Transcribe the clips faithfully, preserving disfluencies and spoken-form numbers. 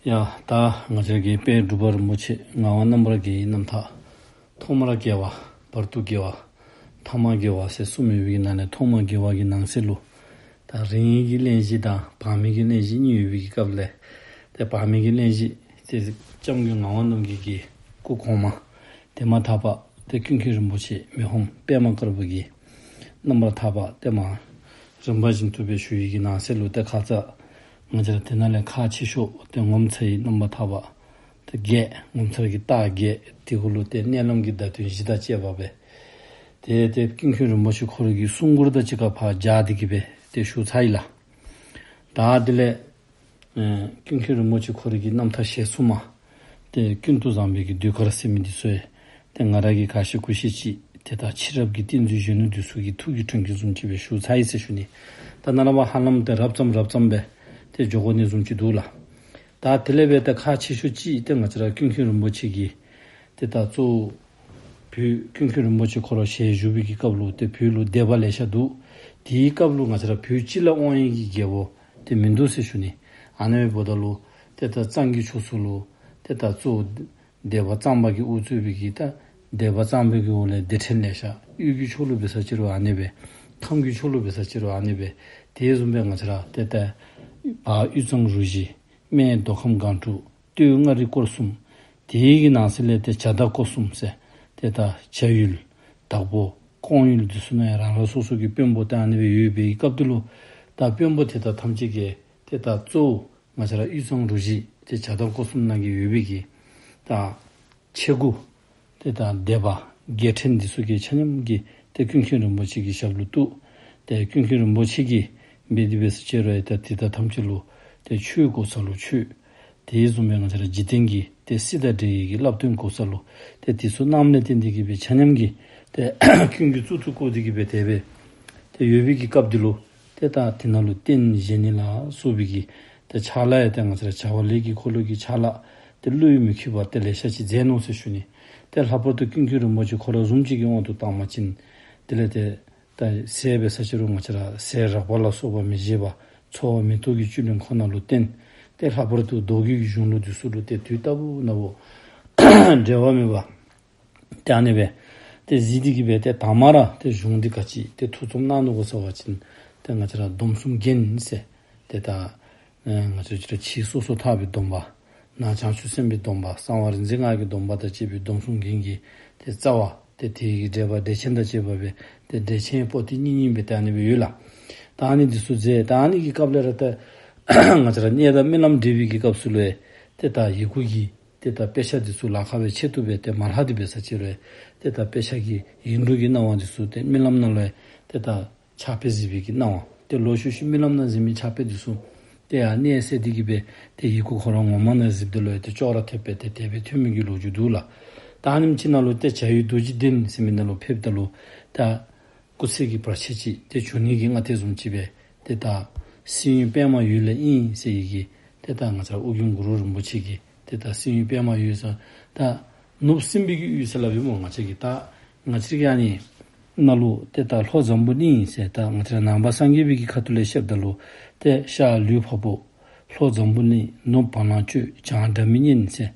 ཡ་ད་ང་བཅས་ཀྱི་དཔལ་འབྲུག་པ་རིན་པོ་ཆེ་ངག་དབང་རྣམ་པར་རྒྱལ་བའི་རྣམ་ཐར་ཐོག་མར་དགེ་བ། བར་དུ་དགེ་བ། ཐ་མར་དགེ་བ་ཟེར་གསུམ་ཡོད་པའི་ནང་ནས་ཐོག་མར་དགེ་བ་གི་ནང་གསེས་ལུ། ད་རིང་གི་གླེང་གཞི་དང་བར་མའི་གི་གླེང་གཞི་གཉིས་ཡོད་པའི་གི་སྐབས་ལས། ཏེ་བར་མའི་གི་གླེང་གཞི་ཏེ་སྐྱབས་མགོན་ངག་དབང་རྣམ་རྒྱལ་གྱི་སྐུ་གོང་མ། དེ་མ་ཐག་པ་ཏེ་ཀུན་མཁྱེན་རིན་པོ་ཆེ་མི་ཕམ་པདྨ་དཀར་པོ་གི་རྣམ་པར་ཐར་པ་ཏེ་མ་རིམ་པ་བཞིན་དུ་སྦེ་ཞུ་ཡི་གི་ནང་གསེས་ལུ་ཏེ་ཁ་ཙ་ང་བཅས་ར་དེ་ནང་ལས་ཁག་ཆེ་ཤོས་ཏེ་ངོ་མཚར་བའི་རྣམ་པར་ཐར་པ་ཏེ་བརྒྱད། ངོ་མཚར་གྱི་རྟགས་བརྒྱད་དེ་གུ་ལུ་ཏེ་མནལ་ལམ་གྱི་བརྡ་དོན་བཞི་དང་བཅས་པ་སྦེ། ཏེ་ཏེ་ཀུན་མཁྱེན་རིན་པོ་ཆེ་ཁོ་ར་གི་གསུང་མགུར་དང་གཅིག་ཁར་ཕར་སྦྱར་ཏེ་གི་སྦེ་ཏེ་ཞུ་ཚར་ཡི་ལགས། ད་དེ་ལས་ཨེ་ཀུན་མཁྱེན་རིན་པོ་ཆེ་ཁོ་ར་གི་རྣམ་ཐར་ཞལ་གསུམ་མ། ཏེ་ཀུན་ཏུ་བཟང་པོའི་གི་ཟློས་གར་ཟེར་མི་འདི་ཚུ་ཡང་ཏེ་ང་ར་གིས་ག་ཤེས་གུ་ཤེས་ཅིག་ཏེ་ད་ཕྱི་རབས་ཀྱི་བསྟན་འཛིན་གཞོན་ནུ་འདི་ཚུ་གི་ཐུགས་ཀྱི་དྲན་སྐུལ་བཟུམ་ཅིག་སྦེ་ཞུ་ཚར་ཡི་ཟེར་ཞུ་ནི། ད་ནཱ་ལས་ཕར་ཧ་ལམ་ཏེ་རབ་ཙམ་རབ་ཙམ་སྦེ་ཏེ་འགྱོ་དགོ་ནི་བཟུམ་ཅིག་འདུག་ལགས། ད་དེ་ལས་སྦེ་ཏེ་ཁག་ཆེ་ཤོས་ཅིག་ཏེ་ང་བཅས་ར་ཀུན་མཁྱེན་རིན་པོ་ཆེ་གི་ཏེ་ད་གཙོ་བོ་བོད་ཀུན་མཁྱེན་རིན་པོ་ཆེ་ཁོ་ར་ཞལ་བཞུགས་པའི་གི་སྐབས་ལུ་ཏེ་བོད་ལུ་སྡེ་པ་ལེ་ཤ་འདུག། དེའི་སྐབས་ལུ་ང་བཅས་ར་བོད་སྤྱི་ལ་དབང་བའི་གི་རྒྱལ་པོ་ཏེ་མིན་འདུག་ཟེར་ཞུ་ནི། ཨ་ནི་འབདཝ་ད་ལུ་ཏེ་ད་གཙང་གི་ཕྱོགས་སུ་ལུ་ཏེ་ད་གཙོ་བོ་སྡེ་པ་གཙང་པ་གིས་དབུ་གཙོས་པའི་གི་ད་སྡེ་པ་གཙང་པའི་གི་འོག་ལས་སྡེ་ཕྲན་ལེ་ཤ། དབུས་ཀྱི་ཕྱོགས་ལུ་འབད་ས་ཅི་རུང་ཨ་ནི་སྦེ། ཁམས་ཀྱི་ཕྱོགས་ལུ་འབད་ས་ཅི་རུང་ཨ་ནི་སྦེ། དེ་བཟུམ་སྦེ་ང་བཅས་ར་ཏེ་ད་བར་དབུས་གཙང་རུ་བཞི། སྨད་མདོ་ཁམས་སྒང་དྲུག། སྟོད་མངའ་རིས་སྐོར་གསུམ། དེའི་གི་ནང་གསེས་ལས་ཏེ་བྱ་དྭགས་སྐོར་གསུམ་ཟེར། ཏེ་ད་བྱ་ཡུལ། དྭགས་པོ། ཀོང་ཡུལ་འདི་ཚུ་ནང་ཡང་རང་རང་སོ་སོ་གི་དཔོན་པོ་ཏེ་ཨ་ནི་སྦེ་ཡོད་པའི་སྐབས་དེ་ལུ། ད་དཔོན་པོ་དེ་དག་ཐམས་ཅད་ཀྱིས་ཏེ་ད་གཙོ་བོ་ང་བཅས་ར་དབུས་གཙང་རུ་བཞི་ཏེ་བྱ་དྭགས་སྐོར་གསུམ་ནང་གི་ཡོད་པའི་གི་ད་ཆེ་དགུ། ཏེ་ད་སྡེ་པ་རྒྱལ་ཕྲན་འདི་ཚུ་གིས་ཆ་མཉམ་གྱིས་ཏེ་ཀུན་མཁྱེན་རིན་པོ་ཆེ་གི་ཞབས་ལུ་གཏུགས། ཏེ་ཀུན་མཁྱེན་རིན་པོ་ཆེ་གིས་འབད་དེ་འབད་ས་ཅི་རུང་ཡང་ཏེ་དེ་དག་ཐམས་ཅད་ལུ་ཏེ་ཆོས་གོ་ས་ལུ་ཆོས། དེ་བཟུམ་སྦེ་ང་བཅས་ར་འཇིག་རྟེན་གྱི་ཏེ་སྲིད་དང་འབྲེལ་བའི་གི་བསླབ་སྟོན་གོ་ས་ལུ་ཏེ་དེ་ཚུ་གནངམ་ལས་བརྟེན་ཏེ་གི་སྦེ་ཆ་མཉམ་གྱིས་ཏེ་ཀུན་གྱིས་གཙུག་ཏུ་བཀུར་ཏེ་གི་སྦེ་དེ་སྦེ་ཏེ་ཡོད་པའི་གི་སྐབས་དེ་ལུ་ཏེ་ད་དེ་ནང་ལུ་རྟེན་བཞེངས་ནི་ལ་སོགས་པའི་གི་ཏེ་ཕྱག་ལཱ་ཡང་ཏེ་ང་བཅས་ར་བྱ་བ་ལས་ཀྱི་འཁོར་ལོ་གི་ཕྱག་ལཱ་ཏེ་བློ་ཡིས་མི་ཁེགས་པ་ཏེ་ལེ་ཤ་ཅིག་མཛད་ནུག་ཟེར་ཞུ་ནི། ཏེ་ལྷག་པར་དུ་ཀུན་མཁྱེན་རིན་པོ་ཆེ་ཁོ་ར་བཟུམ་ཅིག་གི་དབང་དུ་བཏང་བ་ཅིན་དེ་ལས་ཏེ་ད་ཟས་འབད་ས་ཅི་རུང་ང་བཅས་ར་ཟས་རགས་པ་ལ་སོགས་པ་མི་བཞེས་པ། འཚོ་བ་མེ་ཏོག་གི་བཅུད་ལེན་ཁོ་ན་ལུ་བརྟེན། ཏེ་ལྷག་པར་དུ་མདོ་རྒྱུད་ཀྱི་གཞུང་ལུགས་འདི་ཚུ་ལུ་ཏེ་དུས་རྟག་བུ་ན་བུ་འབྲལ་བ་མེད་པ། ཏེ་ཨ་ནི་སྦེ་ཏེ་གཟིགས་ཏེ་གི་སྦེ་ཏེ་དང་པ་ར་ཏེ་གཞུང་འདི་ག་ཅི་ཏེ་ཐུགས་རྩོམ་གནང་ནུག་གོ་ཟེར་བ་ཅིན་ཏེ་ང་བཅས་ར་སྡོམ་གསུམ་རྒྱན་ཟེར། ཏེ་ད་ཨེ་ང་བཅས་ར་ཕྱི་སོ་སོར་ཐར་པའི་སྡོམ་པ། ནང་བྱང་ཆུབ་སེམས་དཔའི་སྡོམ་པ། གསང་བ་རིག་འཛིན་སྔགས་ཀྱི་སྡོམ་པ་དང་བཅས་པའི་སྡོམ་གསུམ་རྒྱན་གྱི་ཏེ་རྩ་བ། ཏེ་དེ་གི་འགྲེལ་པ་འགྲེལ་ཆེན་དང་བཅས་པ་སྦེ་ཏེ་འགྲེལ་ཆེན་པོ་ཏི་གཉིས་གཉིས་སྦེ་ཏེ་ཨ་ནི་སྦེ་ཡོད་ལགས། ད་ཨ་ནི་འདི་ཚུ་མཛད། ད་ཨ་ནི་གི་སྐབས་ལས་ར་ཏེ་ང་བཅས་ར་གནས་དང་རྨི་ལམ་འབྲེལ་བའི་གི་སྐབས་སུ་ལུ་ཡང་ཏེ་ད་ཡི་གུ་གི་ཏེ་ད་དཔེ་ཆ་འདི་ཚུ་ལཱ་ཁག་སྦེ་ཆེད་དུ་སྦེ་ཏེ་མ་ལྷག་སྟེ་འབད་ས་ཅི་རུང་ཡང་ཏེ་ད་དཔེ་ཆ་གི་ཡིག་འབྲུ་གི་སྣང་བ་འདི་ཚུ་ཏེ་རྨི་ལམ་ནང་ལུ་ཡང་ཏེ་ད་ཕྱག་དཔེ་གཟིགས་པའི་གི་སྣང་བ། ཏེ་ལོག་ཤུལ་ཤུལ་རྨི་ལམ་ནང་གཟིགས་མི་ཕྱག་དཔེ་འདི་ཚུ་ཏེ་ཡར་མནལ་སད་དེ་གི་སྦེ་ཏེ་ཡི་གུ་ཁོ་ར་ངོ་མ་ནང་གཟིགསཔ་ད་ལུ་ཡང་ཏེ་ཅོག་ར་འཐདཔ་སྦེ་ཏེ་དེ་སྦེ་ཐོན་མི་གི་ལོ་རྒྱུས་འདུག་ལགས། ད་ཨ་ནེམ་ཅིག་ནང་ལུ་ཏེ་བྱ་ཡུལ་རྡོ་རྗེ་གདན་ཟེར་མི་ནང་ལུ་ཕེབསཔ་ད་ལུ་ད་སྐུ་ཚེ་གི་བར་ཆད་ཅིག་ཏེ་བྱུང་ནི་གི་སྔ་ལྟས་བཟུམ་ཅིག་སྦེ་ཏེ་ད་སྲིན་ཡུལ་པདྨ་འོད་ལ་ཨིན་ཟེར་བའི་གི་ཏེ་ད་ང་བཅས་ཨོ་རྒྱན་གུ་རུ་རིན་པོ་ཆེ་གིས་ཏེ་ད་སྲིན་ཡུལ་པདྨ་འོད་ཟེར་ད་ནུབ་སྲིན་པོའི་གི་ཡུལ་ཟེར་སླབ་ཨིན་སྨོ། ང་བཅས་ཀྱིས་ད་ང་བཅས་ཀྱི་ཨ་ནི་ནང་ལུ་ཏེ་ད་ལྷོ་འཛམ་བུ་གླིང་ཟེར་ད་ང་བཅས་ར་ནང་པ་སངས་རྒྱས་པའི་གི་ཁ་ཐུག་ལས་བཤདཔ་ད་ལུ་ཏེ་ཤར་ལུས་འཕགས་པོ། ལྷོ་འཛམ་བུ་གླིང་། ནུབ་བ་ལང་སྤྱོད། བྱང་སྒྲ་མི་སྙན་ཟེར།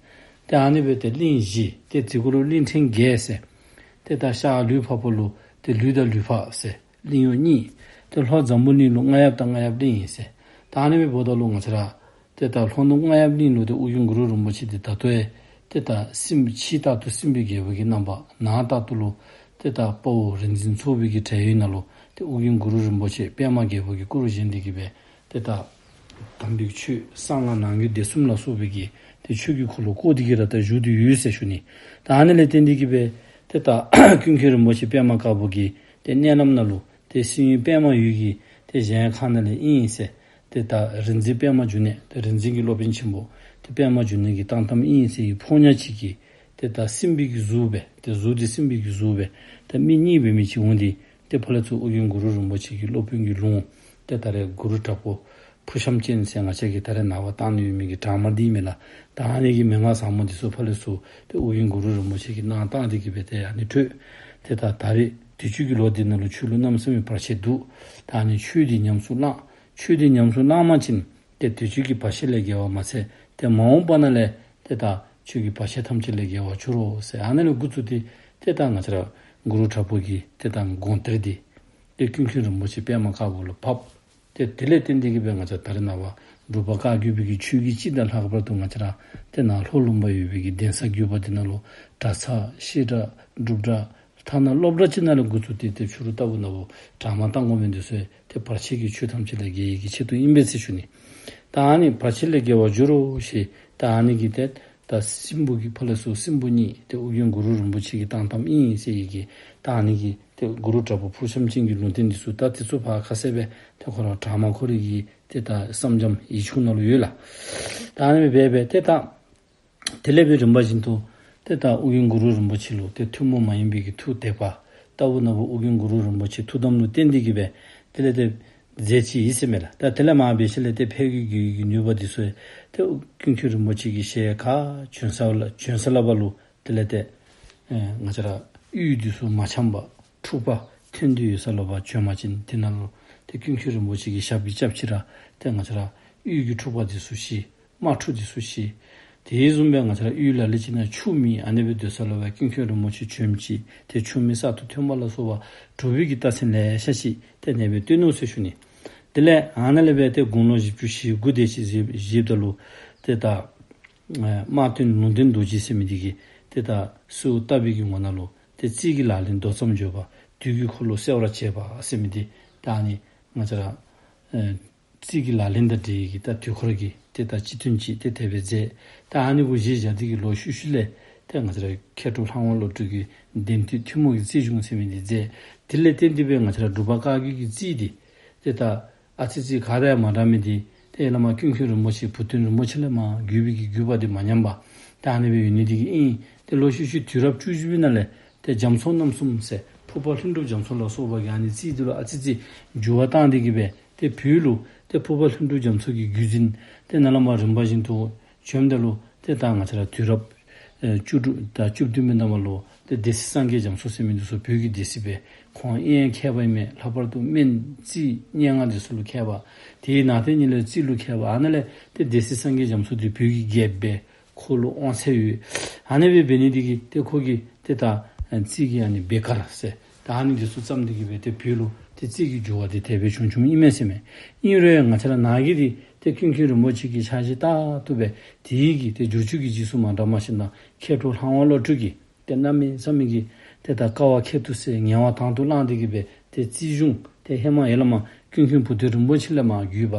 ཏེ་ཨ་ནི་སྦེ་ཏེ་གླིང་བཞི་ཏེ་དེ་གུ་ལུ་གླིང་ཕྲན་བརྒྱད་ཟེར། ཏེ་ད་ཤར་ལུས་འཕགས་པོ་ལུ་ཏེ་ལུས་དང་ལུས་འཕགས་ཟེར་གླིང་གཡོག་གཉིས། ཏེ་ལྷོ་འཛམ་བུ་གླིང་ལུ་རྔ་ཡབ་དང་རྔ་ཡབ་གླིང་ཟེར། ད་ཨ་ནི་སྦེ་འབདཝ་ད་ལུ་ང་བཅས་ར་ཏེ་ད་ལྷོ་ནུབ་རྔ་ཡབ་གླིང་ལུ་ཏེ་ཨོ་རྒྱན་གུ་རུ་རིན་པོ་ཆེ་འདི་ད་ལྟོ་ཡང་ཏེ་ད་སྲིན་ཕྱི་ལྟར་དུ་སྲིན་པོའི་རྒྱལ་པོ་གི་རྣམ་པ། ནང་ལྟར་དུ་ལུ་ཏེ་ད་དཔའ་བོ་རིག་འཛིན་ཚོགས་པའི་གི་བྲན་གཡོག་ནང་ལུ་ཏེ་ཨོ་རྒྱན་གུ་རུ་རིན་པོ་ཆེ་པདྨ་རྒྱལ་པོ་གི་སྐུ་རུ་བཞེངས་ཏེ་གི་སྦེ་ཏེ་ད་དམ་པའི་ཆོས་གསང་སྔགས་ནང་རྒྱུད་སྡེ་གསུམ་ལ་སོགས་པའི་གི་ཏེ་ཆོས་ཀྱི་འཁོར་ལོ་བསྐོར་ཏེ་གི་ར་ད་བཞུགས་ཏེ་ཡོད་ཟེར་ཞུ་ནི། ད་ཨ་ནི་ལས་བརྟེན་ཏེ་གི་སྦེ་ཏེ་ད་ཀུན་མཁྱེན་རིན་པོ་ཆེ་པདྨ་དཀར་པོ་གི་ཏེ་མནལ་ལམ་ནང་ལུ་ཏེ་སྲིན་ཡུལ་པདྨ་འོད་ཀྱི་ཏེ་གཞལ་ཡས་ཁང་ནང་ལས་ཨིན་ཟེར། ཏེ་ད་རིག་འཛིན་པདྨ་འབྱུང་གནས་ཏེ་རིག་འཛིན་གྱི་སློབ་དཔོན་ཆེན་པོ་ཏེ་པདྨ་འབྱུང་གནས་ཀྱིས་བཏང་བཏངམ་ཨིན་ཟེར་བའི་ཕོ་ཉ་ཅིག་གིས་ཏེ་ད་སྲིན་པོའི་གི་གཟུགས་སྦེ་ཏེ་གཟུགས་འདི་སྲིན་པོའི་གི་གཟུགས་སྦེ་ཏེ་མི་གཉིས་འབད་མི་ཅིག་འོང་སྟེ་ཏེ་ཕར་ལས་ཚུར་ཨོ་རྒྱན་གུ་རུ་རིན་པོ་ཆེ་གི་སློབ་དཔོན་གྱི་ལུང་ཏེ་ད་རེས་གུ་རུ་དྲག་པོ་ཕུར་ཤམ་ཅན་ཟེར་ང་བཅས་ཀྱིས་ད་རེས་ནངས་པ་བཏང་ནི་ཡོད་མི་གི་དྲག་དམར་འདི་མེན་ལགས། ད་ཨ་ནི་གི་མན་ངག་ཟབ་མོ་འདི་ཚུ་ཕར་ལས་ཚུར་ཏེ་ཨོ་རྒྱན་གུ་རུ་རིན་པོ་ཆེ་གིས་གནང་བཏང་སྟེ་གི་སྦེ་ཏེ་ཨ་ནི་འཕྲོད། ཏེ་ད་ད་རེས་དུས་ཅི་གི་ལོ་འདི་ནང་ལུ་ཆོས་ལུ་གནམ་མེད་ས་མེད་བར་ཆད་འདུག། ད་ཨ་ནི་ཆོས་འདི་ཉམས་སུ་བླང་། ཆོས་འདི་ཉམས་སུ་བླང་བ་ཅིན་ཏེ་དུས་ཅི་གི་བར་ཆད་ལས་རྒྱལ་བ་མ་ཚད་ ཏེ་མ་འོངས་པ་ན་ལས་ཏེ་ད་ཁྱོད་ཀྱི་བར་ཆད་ཐམས་ཅད་ལས་རྒྱལ་བར་འགྱུར་རོ་ཟེར། ཨ་ནཱ་ལས་འགོ་བཙུགས་ཏེ་ཏེ་ད་ང་བཅས་ར་གུ་རུ་དྲག་པོ་གི་ཏེ་ད་དགོངས་གཏེར་འདི་ཏེ་ཀུན་མཁྱེན་རིན་པོ་ཆེ་པདྨ་དཀར་པོ་ལུ་བབས། ཏེ་དེ་ལས་བརྟེན་ཏེ་གིས་སྦེ་ང་བཅས་ད་རེས་ནངས་པ་འབྲུག་པ་བཀའ་བརྒྱུད་པའི་གི་ཆོས་ཀྱི་སྤྱི་དང་ལྷག་པར་དུ་ང་བཅས་ར་ཏེ་ནཱ་ལྷོ་ལུང་པ་ཡོད་པའི་གི་གདན་ས་བརྒྱུད་པ་འདི་ནང་ལུ་གྲྭ་ཚང་བཤད་གྲྭ་སྒྲུབ་གྲྭ་ཐ་ན་སློབ་གྲྭ་ཅིག་ནང་ལས་འགོ་བཙུགས་ཏེ་ཏེ་ཕྱི་རུ་ལྟ་བུ་ནང་ལུ་གྲྭ་མང་བཏང་དགོ་མི་འདི་ཚུ་ཏེ་བར་ཆད་ཀྱི་ཆོས་ཐམས་ཅད་ལས་རྒྱལ་བའི་གི་ཆེད་དུ་ཨིན་པས་ཟེར་ཞུ་ནི། ད་ཨ་ནི་བར་ཆད་ལས་རྒྱལ་བར་འགྱུར་རོ་ཞེས་ད་ཨ་ནི་གི་ཏེ་ད་སྲིན་པོ་གི་ཕ་ལས་ཚུར་སྲིན་པོ་གཉིས་ཏེ་ཨོ་རྒྱན་གུ་རུ་རིན་པོ་ཆེ་གིས་བཏང་བཏངམ་ཨིན་ཟེར་བའི་གི་ད་ཨ་ནི་གི་ཏེ་གུ་རུ་དྲག་པོ་ཕུར་ཤམ་ཅན་གྱི་ལུང་བསྟན་འདི་ཚུ་ད་དེ་ཚུ་ཕར་ཁ་གསལ་སྦེ་ཏེ་ཁོ་ར་གྲྭ་མང་ཁོ་རའི་གི་ཏེ་ད་སྲབ་འཇམ་ཡིག་ཆུང་ནང་ལུ་ཡོད་ལགས། ད་ཨ་ནི་སྦེ་སྦེ་ཏེ་ད་དེ་ལས་སྦེ་རིམ་པ་བཞིན་དུ་ཏེ་ད་ཨོ་རྒྱན་གུ་རུ་རིན་པོ་ཆེ་ལུ་ཏེ་ཐུན་མོང་མ་ཡིན་པའི་གི་ཐུགས་དད་པ་ལྟ་བུ་ནང་ལུ་ཨོ་རྒྱན་གུ་རུ་རིན་པོ་ཆེ་ཐུགས་དམ་ལུ་བརྟེན་ཏེ་གིས་སྦེ་དེ་ལས་ཏེ་མཛད་ཅི་ཨིན་ཟེར་མས་ལགས། ད་དེ་ལས་མར་འབད་ཞིནམ་ལས་ཏེ་ཕས་རྒོལ་རྒྱུ་ཡི་གི་ནུས་པ་འདི་ཚུ་ཏེ་ཀུན་མཁྱེན་རིན་པོ་ཆེ་གི་ཞལ་ག་བྱོན་ས་ལ་བྱོན་ས་ལ་བ་ལུ་དེ་ལས་ཏེ་ཨེ་ང་བཅས་ར་གཡུས་འདི་ཚུ་མ་འཆམ་པར་འཁྲུག་པ་ཐོན་ཏེ་ཡོད་ས་ལུ་བ་བྱོན་པ་ཅིན་དེ་ནང་ལུ་ཏེ་ཀུན་མཁྱེན་རིན་པོ་ཆེ་གི་ཞབས་ཀྱིས་བཅགས་ཅི་ར་ཏེ་ང་བཅས་ར་གཡུས་ཀྱི་འཁྲུག་པ་འདི་ཚུ་ཞི། དམག་འཁྲུག་འདི་ཚུ་ཞི། དེ་བཟུམ་སྦེ་ང་བཅས་ར་གཡུས་ལ་ལུ་ཅིག་ནང་ཆུ་མེད། ཨ་ནི་སྦེ་སྡོད་ས་ལུ་བ་ཀུན་མཁྱེན་རིན་པོ་ཆེ་བྱོན་ཅི། ཏེ་ཆུ་མེད་ས་འཐུ་ཐོན་པ་ལ་སོགས་པ་གྲུབ་པའི་གི་རྟགས་མཚན་ལེ་ཤ་ཅིག་ཏེ་ཨ་ནི་སྦེ་སྟོན་ནུག་ཟེར་ཞུ་ནི། དེ་ལས་ཨ་ནཱ་ལས་སྦེ་ཏེ་དགུང་ལོ་བཞི་བཅུ་ཞེ་དགུ་དེ་ཅིག་བཞེས་བཞེསཔ་ད་ལུ་ཏེ་ད་ཨེ་དམག་དོན་ལུང་བསྟན་རྡོ་རྗེ་ཟེར་མི་འདི་གིས་ཏེ་ད་གསོལཝ་བཏབ་པའི་གི་ངོ་ནང་ལུ་ཏེ་རྩིས་ཀྱི་ལག་ལེན་མདོ་ཙམ་བརྗོད་པ། དུས་ཀྱི་འཁོར་ལོ་གསལ་བར་བྱེད་པ་ཟེར་མི་འདི་ད་ཨ་ནི་ང་བཅས་ར་ཨེ་རྩིས་ཀྱི་ལག་ལེན་དང་འབྲེལ་བའི་གི་ད་དུས་འཁོར་གྱི་ཏེ་ད་སྤྱི་དོན་ཅིག་ཏེ་དེ་སྦེ་མཛད། ད་ཨ་ནི་གུ་གཞི་བཞག་སྟེ་གིས་ལོག་ཤུལ་ཤུལ་ལས་ཏེ་ང་བཅས་ར་མཁས་གྲུབ་ལྷ་དབང་བློ་གྲོས་ཀྱིས་དེང་དུས་ཐུན་མོང་གི་རྩིས་གཞུང་ཟེར་མི་འདི་མཛད། དེ་ལས་བརྟེན་ཏེ་སྦེ་ང་བཅས་ར་འབྲུག་པ་བཀའ་བརྒྱུད་ཀྱི་རྩིས་འདི་ཏེ་ད་ཨ་ཙི་ཅིག་ག་དང་ཡང་མ་འདྲ་མི་འདི་ཏེ་བླ་མ་ཀུན་མཁྱེན་རིན་པོ་ཆེ་བུ་སྟོན་རིན་པོ་ཆེ་ལས་མར་བརྒྱུད་པའི་གི་བརྒྱུད་པ་འདི་མ་ཉམས་པར་ཏེ་ཨ་ནི་སྦེ་ཡོད་ནི་འདི་གིས་ཨིན། ཏེ་ལོག་ཤུལ་ཤུལ་དུས་རབས་བཅུ་བཞི་པའི་ནང་ལས་ཏེ་རྒྱ་མཚོ་རྣམ་གསུམ་ཟེར་ཕུར་པ་ལྷུན་གྲུབ་རྒྱ་མཚོ་ལ་སོགས་པ་གིས་ཨ་ནི་རྩིས་འདི་ལུ་ཨ་ཙི་ཅིག་འགྱུར་བ་བཏང་སྟེ་གིས་སྦེ་ཏེ་བོད་ལུ་ཏེ་ཕུར་པ་ལྷུན་གྲུབ་རྒྱ་མཚོ་གི་བརྒྱུད་འཛིན་ཏེ་ནཱ་ལས་མར་རིམ་པ་བཞིན་དུ་བྱོནམ་ད་ལུ་ཏེ་ད་ང་བཅས་ར་དུས་རབས་ཨེ་བཅུ་དྲུག་དང་བཅུ་བདུན་པའི་ནང་མར་ལུ་ཏེ་སྡེ་སྲིད་སངས་རྒྱས་རྒྱ་མཚོ་ཟེར་མི་འདི་ཚུ་བོད་ཀྱི་སྡེ་སྲིད་སྦེ་ཁོང་ཨེ་ཡང་མཁས་པ་ཨིན་མས། ལྷག་པར་དུ་སྨན་རྩིས་སྙན་ངག་འདི་ཚུ་ལུ་མཁས་པ། དེའི་ནང་དེ་ཉིད་ལས་རྩིས་ལུ་མཁས་པ། ཨ་ནཱ་ལས་ཏེ་སྡེ་སྲིད་སངས་རྒྱས་རྒྱ་མཚོ་འདི་བོད་ཀྱི་རྒྱལཔོ་སྦེ་ཁོ་ལུ་དབང་ཚད་ཡོད། ཨ་ནི་སྦེ་འབད་ནི་འདི་གིས་ཏེ་ཁོ་གིས་ཏེ་ད་ཨེ་རྩིས་ཀྱི་ཨ་ནི་བེ་དཀར་ཟེར་ད་ཨ་ནི་འདི་ཚུ་བརྩམས་ཏེ་གིས་སྦེ་ཏེ་བོད་ལུ་ཏེ་རྩིས་ཀྱི་འགྱུར་བ་འདི་དེ་སྦེ་བྱུང་བྱུངམ་ཨིན་མས་ཟེར་མས། ཨིན་རུང་ང་བཅས་ར་ནཱ་གི་འདི་ཏེ་ཀུན་མཁྱེན་རིན་པོ་ཆེ་གི་ཕྱག་བཞེས་རྟག་ཏུ་སྦེ་དེའི་གི་ཏེ་བསྒྱུར་བཅོས་ཀྱི་རྗེས་སུ་མ་འབྲངས་པར་ཞིནམ་ལས་མཁས་གྲུབ་ལྷ་དབང་བློ་གྲོས་ཀྱིས་ཏེ་གནམ་མེད་ས་མེད་ཀྱི་ཏེ་ད་དཀའ་བ་ཁྱད་དུ་བསད་ངལ་བ་དང་དུ་བླངས་ཏེ་གིས་སྦེ་ཏེ་རྩིས་གཞུང་ཏེ་ཧེ་མ་ཡར་ལས་མར་ཀུན་མཁྱེན་བུ་སྟོན་རིན་པོ་ཆེ་ལས་མར་བརྒྱུད་པ་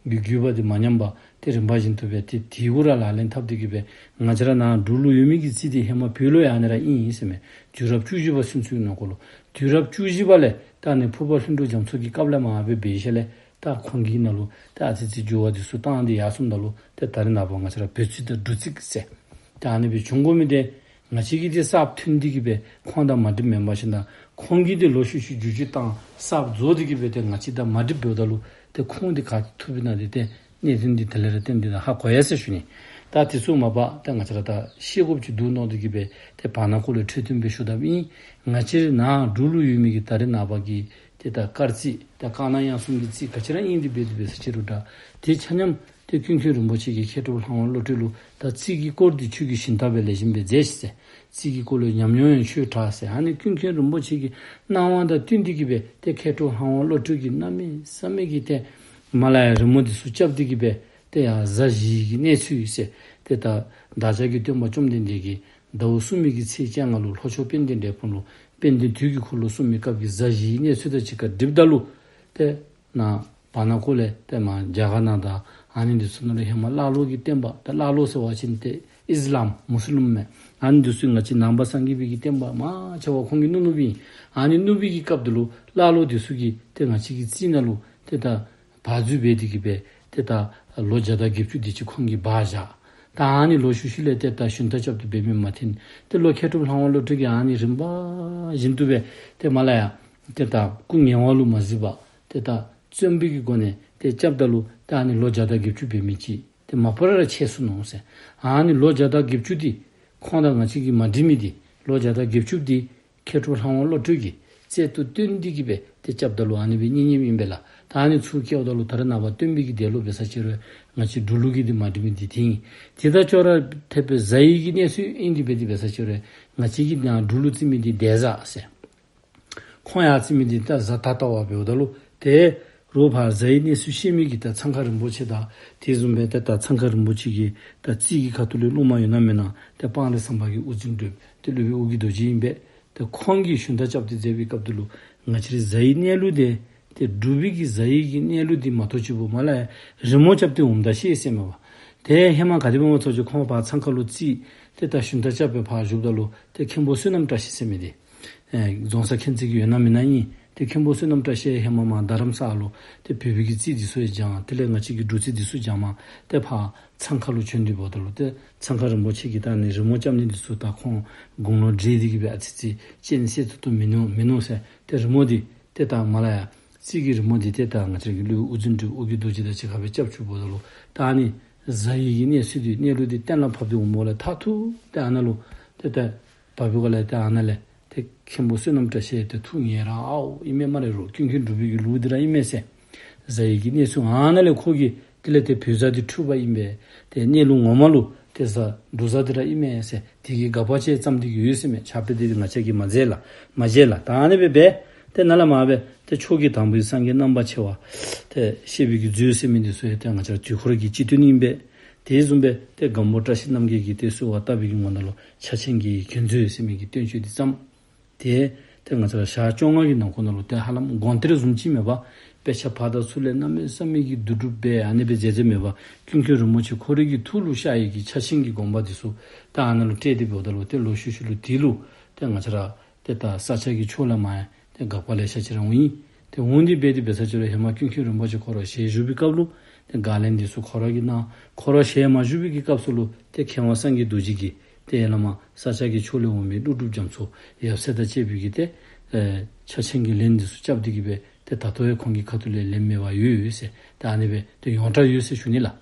བརྒྱུད་བརྒྱུད་པ་འདི་མ་ཉམས་པར་ཏེ་རིམ་པ་བཞིན་དུ་སྦེ་ཏེ་དེ་གུ་ར་ལག་ལེན་འཐབ་སྟེ་གིས་སྦེ་ང་བཅས་ར་ནཱ་འབྲུག་ལུ་ཡོད་མི་གི་རྩིས་འདི་ཧེ་མ་བོད་ལུ་ཡང་ཨ་ནི་ར་ཨིན་ཨིན་ཟེར་མས། དུས་རབས་བཅུ་བཞི་པ་ཚུན་ཚོད་ནང་འཁོད་ལུ་དུས་རབས་བཅུ་བཞི་པ་ལས་ད་ཨ་ནི་ཕུར་པ་ལྷུན་གྲུབ་རྒྱ་མཚོ་གི་སྐབས་ལས་མར་སྦེ་འབད་ཞིནམ་ལས་ད་ཁོང་གི་ནང་ལུ་ད་ཨ་ཙི་ཅིག་འགྱུར་བ་འདི་ཚུ་བཏང་སྟེ་ཡར་སོངམ་ད་ལུ་ཏེ་ད་རེས་ནངས་པ་ང་བཅས་ར་བོད་རྩིས་དང་འབྲུག་རྩིས་ཟེར་ད་ཨ་ནི་སྦེ་བྱུང་དགོ་མི་འདི་ང་བཅས་ཀྱིས་ཏེ་གསརཔ་ཐོན་ཏེ་གིས་སྦེ་ཁོང་དང་མ་འགྲིགཔ་མེན་པར་ཞིནམ་ལས་ཁོང་གིས་ཏེ་ལོག་ཤུལ་ཤུལ་བསྒྱུར་བཅོས་བཏང་གསརཔ་བཟོ་སྟེ་གིས་སྦེ་ཏེ་ང་བཅས་དང་མ་འགྲིགཔ་འབདཝ་ད་ལུ་ཏེ་ཁོང་འདི་ག་ཏེ་ཐུགཔ་ཨིན་ན་འདི་ཏེ་གནད་དོན་འདི་དེ་ལས་ར་བརྟེན་ཏེ་ད་ཧ་གོ་ཡི་ཟེར་ཞུ་ནི། ད་དེ་ཚུ་མ་པ་ད་ང་བཅས་ར་ད་ཤེས་དགོཔ་ཅིག་འདུག་མནོ་སྟེ་གིས་སྦེ་ཏེ་བར་ན་ཁོ་ལས་འཕྲོས་དོན་སྦེ་ཞུ་དཔ་ཨིན། ང་བཅས་ར་ནཱ་འབྲུག་ལུ་ཡོད་མི་གི་ད་རེས་ནངས་པ་གི་ཏེ་ད་སྐར་རྩིས་ད་དཀར་ནག་དབྱངས་གསུམ་གྱི་རྩིས་ག་ཅི་ར་ཨིན་འདི་འབད་དེ་འབད་ས་ཅིག་རུང་ད་ཏེ་ཆ་མཉམ་ཏེ་ཀུན་མཁྱེན་རིན་པོ་ཆེ་གིས་མཁས་གྲུབ་ལྷ་དབང་བློ་གྲོས་ལུ་ད་རྩིས་ཀྱི་སྐོར་འདི་ཁྱོད་ཀྱིས་ཞིན་ཏ་སྦེ་ལེགས་ཤོམ་སྦེ་མཛད་ཤིག་ཟེར། རྩིས་ཀྱི་སྐོར་ལུ་ཉམས་མྱོང་ཡང་ཁྱོད་དྲག་ཟེར། ཨ་ནི་ཀུན་མཁྱེན་རིན་པོ་ཆེ་གི་གནང་བ་དང་བསྟུན་ཏེ་གིས་སྦེ་ཏེ་མཁས་གྲུབ་ལྷ་དབང་བློ་གྲོས་ཀྱིས་གནམ་མེད་ས་མེད་ཀྱི་ཏེ་མ་ལ་ཡ་རི་མོ་འདི་ཚུ་རྐྱབ་སྟེ་གིས་སྦེ་ཏེ་ཡར་གཟའ་བཞིའི་གི་གནས་ཚུལ་ཟེར། ཏེ་ད་བདག་ཅག་གི་སྟོན་པ་བཅོམ་ལྡན་འདས་ཀྱིས་ཟླཝ་གསུམ་པའི་གི་ཚེས་བཅོ་ལྔ་ལུ་ལྷོ་ཕྱོགས་དཔལ་ལྡན་འབྲས་སྤུངས་ལུ་དཔལ་ལྡན་དུས་ཀྱི་འཁོར་ལོ་གསུངས་པའི་སྐབས་ཀྱི་གཟའ་བཞིའི་གནས་ཚུལ་དང་གཅིག་ཁར་སྒྲིགཔ་ད་ལུ་ཏེ་ནཱ་བར་ན་ཁོ་ལས་ཏེ་མར་རྒྱ་གར་ནང་དང་ཨ་ནི་འདི་ཚུ་ནང་ལུ་ཧེ་མ་ཀླ་ཀློ་གི་བསྟན་པ་ད་ཀླ་ཀློ་ཟེར་བ་ཅིན་ཏེ་ཨིས་ལམ་མུ་སི་ལིམ་མས། ཨ་ནི་འདི་ཚུ་ང་བཅས་ནང་པ་སངས་རྒྱས་པའི་གི་བསྟན་པ་མང་ཆེ་བ་ཁོང་གིས་བསྣུབས་བསྣུབས་ཨིན། ཨ་ནི་བསྣུབས་པའི་གི་སྐབས་ད་ལུ་ཀླ་ཀློ་འདི་ཚུ་གིས་ཏེ་ང་བཅས་ཀྱི་རྩིས་ནང་ལུ་ཏེ་ད་བར་འཛུལ་འབད་དེ་གིས་སྦེ་ཏེ་ད་ལོ་བརྒྱ་དང་བརྒྱད་ཅུ་དེ་ཅིག་ཁོང་གིས་སྦ་བཞག། ད་ཨ་ནི་ལོག་ཤུལ་ཤུལ་ལས་ཏེ་ད་ཞུན་ཏ་རྐྱབ་སྟེ་འབད་མི་མ་ཐོན། ཏེ་ལོག་མཁས་གྲུབ་ལྷ་དབང་བློ་གྲོས་ཀྱིས་ཨ་ནི་རིམ་པ་བཞིན་དུ་སྦེ་ཏེ་མ་ལ་ཡ་ཏེ་ད་སྐུ་ངལ་བ་ལུ་མ་གཟིགས་པར་ཏེ་ད་བརྩོན་པའི་གི་སྒོ་ནས་ཏེ་རྐྱབ་ད་ལུ་ད་ཨ་ནི་ལོ་བརྒྱ་དང་བརྒྱད་ཅུ་འབད་མི་ཅིག་ཏེ་མ་པ་ར་ར་ཆད་སོ་ནུག་ཟེར། ཨ་ནི་ལོ་བརྒྱ་དང་བརྒྱད་ཅུ་འདི་ཁོང་དང་ང་བཅས་ཀྱིས་མ་འགྲིགས་མི་འདི་ལོ་བརྒྱ་དང་བརྒྱད་ཅུ་འདི་མཁས་གྲུབ་ལྷ་དབང་བློ་གྲོས་ཀྱིས་ རྩལ་དུ་བཏོན་ཏེ་གི་སྦེ་ཏེ་རྐྱབ་ད་ལུ་ཨ་ནི་སྦེ་རྙེད་རྙེདཔ་ཨིན་པས་ལགས། ད་ཨ་ནི་ཚུར་བཀལཝ་ད་ལུ་ད་རེས་ནངས་པ་སྟོན་པའི་གི་འདས་ལོ་འབད་ས་ཅིག་རུང་ང་བཅས་འབྲུག་ལུ་གི་འདི་མ་འགྲིག་མི་འདི་དེ་ཨིན། དེ་དང་ཅོག་ར་འཐདཔ་སྦེ་གཟའ་ཡི་གི་གནས་ཚུལ་ཨིན་ཏེ་འབད་དེ་འབད་ས་ཅིག་རུང་ང་བཅས་ཀྱིས་ནཱ་འབྲུག་ལུ་བརྩི་མི་འདི་འདས་གཟའ་ཟེར། ཁོང་ཡར་བརྩི་མི་འདི་ད་གཟའ་ད་ལྟ་བ་འབདཝ་ད་ལུ་ཏེ་རོགས་ཕར་གཟའ་ཡི་གནས་ཚུལ་ཤེས་མི་གི་ད་ཚང་ཁ་རིན་པོ་ཆེ་དང་དེ་བཟུམ་སྦེ་ཏེ་ད་ཚང་ཁ་རིན་པོ་ཆེ་གི་ད་རྩིས་ཀྱི་ཁ་ཐུག་ལས་སློབ་མ་ཡོད་ན་མེད་ན་ཏེ་སྤང་རི་ཟམ་པ་གི་དབུ་འཛིན་གྲུབ་ཏེ་སློབ་དཔོན་ཨོ་རྒྱན་རྡོ་རྗེ་ཨིན་པས། ཏེ་ཁོང་གིས་ཞུན་དག་རྐྱབ་སྟེ་མཛད་པའི་སྐབས་དེ་ལུ་ང་བཅས་རའི་གཟའ་ཡི་གནས་ལུགས་འདི་ཏེ་འབྲུག་པའི་གི་གཟའ་ཡི་གི་གནས་ལུགས་འདི་མ་གཏོགས་ཅིག་པོ་མ་ལ་ཡ་རི་མོ་རྐྱབ་སྟེ་འོངམ་ད་ཤེས་ཟེར་མས་པ། ཏེ་ཧེ་མ་ག་དེ་སྦེ་མ་ཚོགས་ཅིག་ཁོང་ཕར་ཚང་ཁ་ལུ་རྩིས་ཏེ་ད་ཞུན་དག་རྐྱབ་སྦེ་ཕར་བཞུགསཔ་ད་ལུ་ཏེ་མཁན་པོ་བསོད་ནམས་བཀྲ་ཤིས་ཟེར་མི་འདི་ཨེ་རྫོང་སར་མཁྱེན་བརྩེ་གི་ཡོད་ན་མེད་ན་ཨིན། ཏེ་མཁན་པོ་བསོད་ནམས་བཀྲ་ཤིས་ཧེ་མ་མར་རྡ་རམ་ས་ལུ་ཏེ་བོད་པའི་གི་རྩིས་འདི་ཚུ་ཡང་སྦྱངས། དེ་ལས་ང་བཅས་ཀྱི་འབྲུག་རྩིས་འདི་ཚུ་སྦྱངམ་ཏེ་ཕར་ཚང་ཁ་ལུ་བྱོན་ཏེ་འབདཝ་ད་ལུ་ཏེ་ཚང་ཁ་རིན་པོ་ཆེ་གིས་ད་ཨ་ནི་རི་མོ་རྐྱབ་ནི་འདི་ཚུ་ད་ཁོང་དགུང་ལོ་བགྲེས་ཏེ་གི་སྦེ་ཨ་ཙི་ཙི་སྤྱན་གསལ་ཏོག་ཏོ་མིན་ནུག་མིན་ནུག་ཟེར། ཏེ་རི་མོ་འདི་ཏེ་ད་མ་ལ་ཡ་རྩིས་ཀྱི་རི་མོ་འདི་ཏེ་ད་ང་བཅས་ཀྱི་སློབ་དཔོན་དབུ་འཛིན་གྲུབ་ཨོ་རྒྱན་རྡོ་རྗེ་དང་གཅིག་ཁར་སྦེ་རྐྱབ་བཅུགཔ་ད་ལུ་ད་ཨ་ནི་གཟའ་ཡི་གི་གནས་ཚུལ་འདི་གནས་ལུགས་འདི་གཏན་ལ་ཕབ་སྟེ་འོངམ་ལས་མཐར་ཐུག་ཏེ་ཨ་ནཱ་ལུ་ཏེ་ད་བ་བུ་ག་ལས་ཏེ་ཨ་ནཱ་ལས་ཏེ་མཁན་པོ་བསོད་ནམས་བཀྲ་ཤིས་ཏེ་ཐུགས་མཉེས་ར་ཨའོ་ཨིན་མས་སྨ་རེ། རོགས་ཀུན་མཁྱེན་འབྲུག་པའི་གི་ལུགས་འདི་ར་ཨིན་མས་ཟེར། གཟའ་ཡི་གི་གནས་ཚུལ་ཨ་ནཱ་ལས་ཁོ་གིས་དེ་ལས་ཏེ་བོད་གཟའ་འདི་འཁྲུལ་པ་ཨིན་པས། ཏེ་གནས་ལུགས་ངོ་མ་ལུ་ཏེ་གཟའ་འབྲུག་གཟའ་འདི་ར་ཨིན་མས་ཟེར། དེ་གི་དགག་པ་ཅིག་བརྩམས་ཏེ་གི་ཡོད་ཟེར་མས། ཕྱག་དཔེ་འདི་ང་བཅས་ཀྱིས་མ་མཇལ་ལགས། མ་མཇལ་ལགས། ད་ཨ་ནི་སྦེ་འབད་ཏེ་ནཱ་ལས་མར་སྦེ་ཏེ་ཕྱོགས་ཀྱི་དང་པོའི་སངས་རྒྱས་རྣམ་པར་ཕྱེ་བ་ཏེ་བཤད་པའི་གི་མཛོད་ཟེར་མི་འདི་ཚུ་ཡང་ཏེ་ང་བཅས་ར་དུས་འཁོར་གྱི་སྤྱི་དོན་ཨིན་པས། དེ་བཟུམ་སྦེ་ཏེ་སྒམ་པོ་བཀྲ་ཤིས་རྣམ་རྒྱལ་གྱིས་ཏེ་གསོལ་བ་བཏབ་པའི་གི་ངོ་ནང་ལུ་ཕྱག་ཆེན་གྱི་གྱེན་མཛོད་ཟེར་མི་གི་བསྟན་བཅོས་འདི་བརྩམས། ཏེ་ཏེ་ང་བཅས་ར་ཞག་བཅོ་ལྔ་གི་ནང་འཁོད་ནང་ལུ་ཏེ་ཧ་ལམ་དགོངས་གཏེར་བཟུམ་ཅིག་མས་པ། དཔེ་ཆ་ཕར་དང་ཚུར་ལས་གནམ་མེད་ས་མེད་ཀྱི་བསྡུ་སྒྲུབ་འབད་ཨ་ནི་སྦེ་མཛད་མཛདཔ་མས་པ། ཀུན་མཁྱེན་རིན་པོ་ཆེ་ཁོ་རའི་གི་ཐུགས་ལུ་ཤར་བའི་གི་ཕྱག་ཆེན་གྱི་དགོངས་པ་འདི་ཚུ་ད་ཨ་ནཱ་ལུ་བཀྲལ་ཏེ་འབདཝ་ད་ལུ་ཏེ་ལོག་ཤུལ་ཤུལ་ལུ་དེ་ལུ་ཏེ་ང་བཅས་ར་ཏེ་ད་ས་སྐྱ་གི་ཕྱོགས་ལས་མར་ཡང་ཏེ་དགག་པ་ལེ་ཤ་ཅིག་ར་འོང་ཡི། ཏེ་འོང་སྟེ་འབད་དེ་འབད་ས་ཅིག་རུང་ཧེ་མ་ཀུན་མཁྱེན་རིན་པོ་ཆེ་ཁོ་ར་ཞལ་བཞུགས་པའི་སྐབས་ལུ་ཏེ་དགག་ལན་འདི་ཚུ་ཁོ་ར་གིས་གནང་། ཁོ་ར་ཞལ་མ་བཞུགས་པའི་གི་སྐབས་སུ་ལུ་ཏེ་མཁས་དབང་སངས་རྒྱས་རྡོ་རྗེ་གིས་ཏེ་ཡར་ལས་མར་ས་སྐྱ་གི་ཕྱོགས་ལས་འོང་མི་ཀླུ་སྒྲུབ་རྒྱ་མཚོ་ཡབ་སྲས་དང་བཅས་པའི་གི་ཏེ་ཨེ་ཕྱག་ཆེན་གྱི་ལན་འདི་ཚུ་རྐྱབ་སྟེ་གི་སྦེ་ཏེ་ད་ལྟོ་ཡང་ཁོང་གི་ཁ་ཐུག་ལས་ལན་མེད་པར་ཡོད་ཡོད་ཟེར། ཏེ་ཨ་ནི་སྦེ་ཏེ་ཡོངས་གྲགས་ཡོད་ཟེར་ཞུ་ནི་ལགས།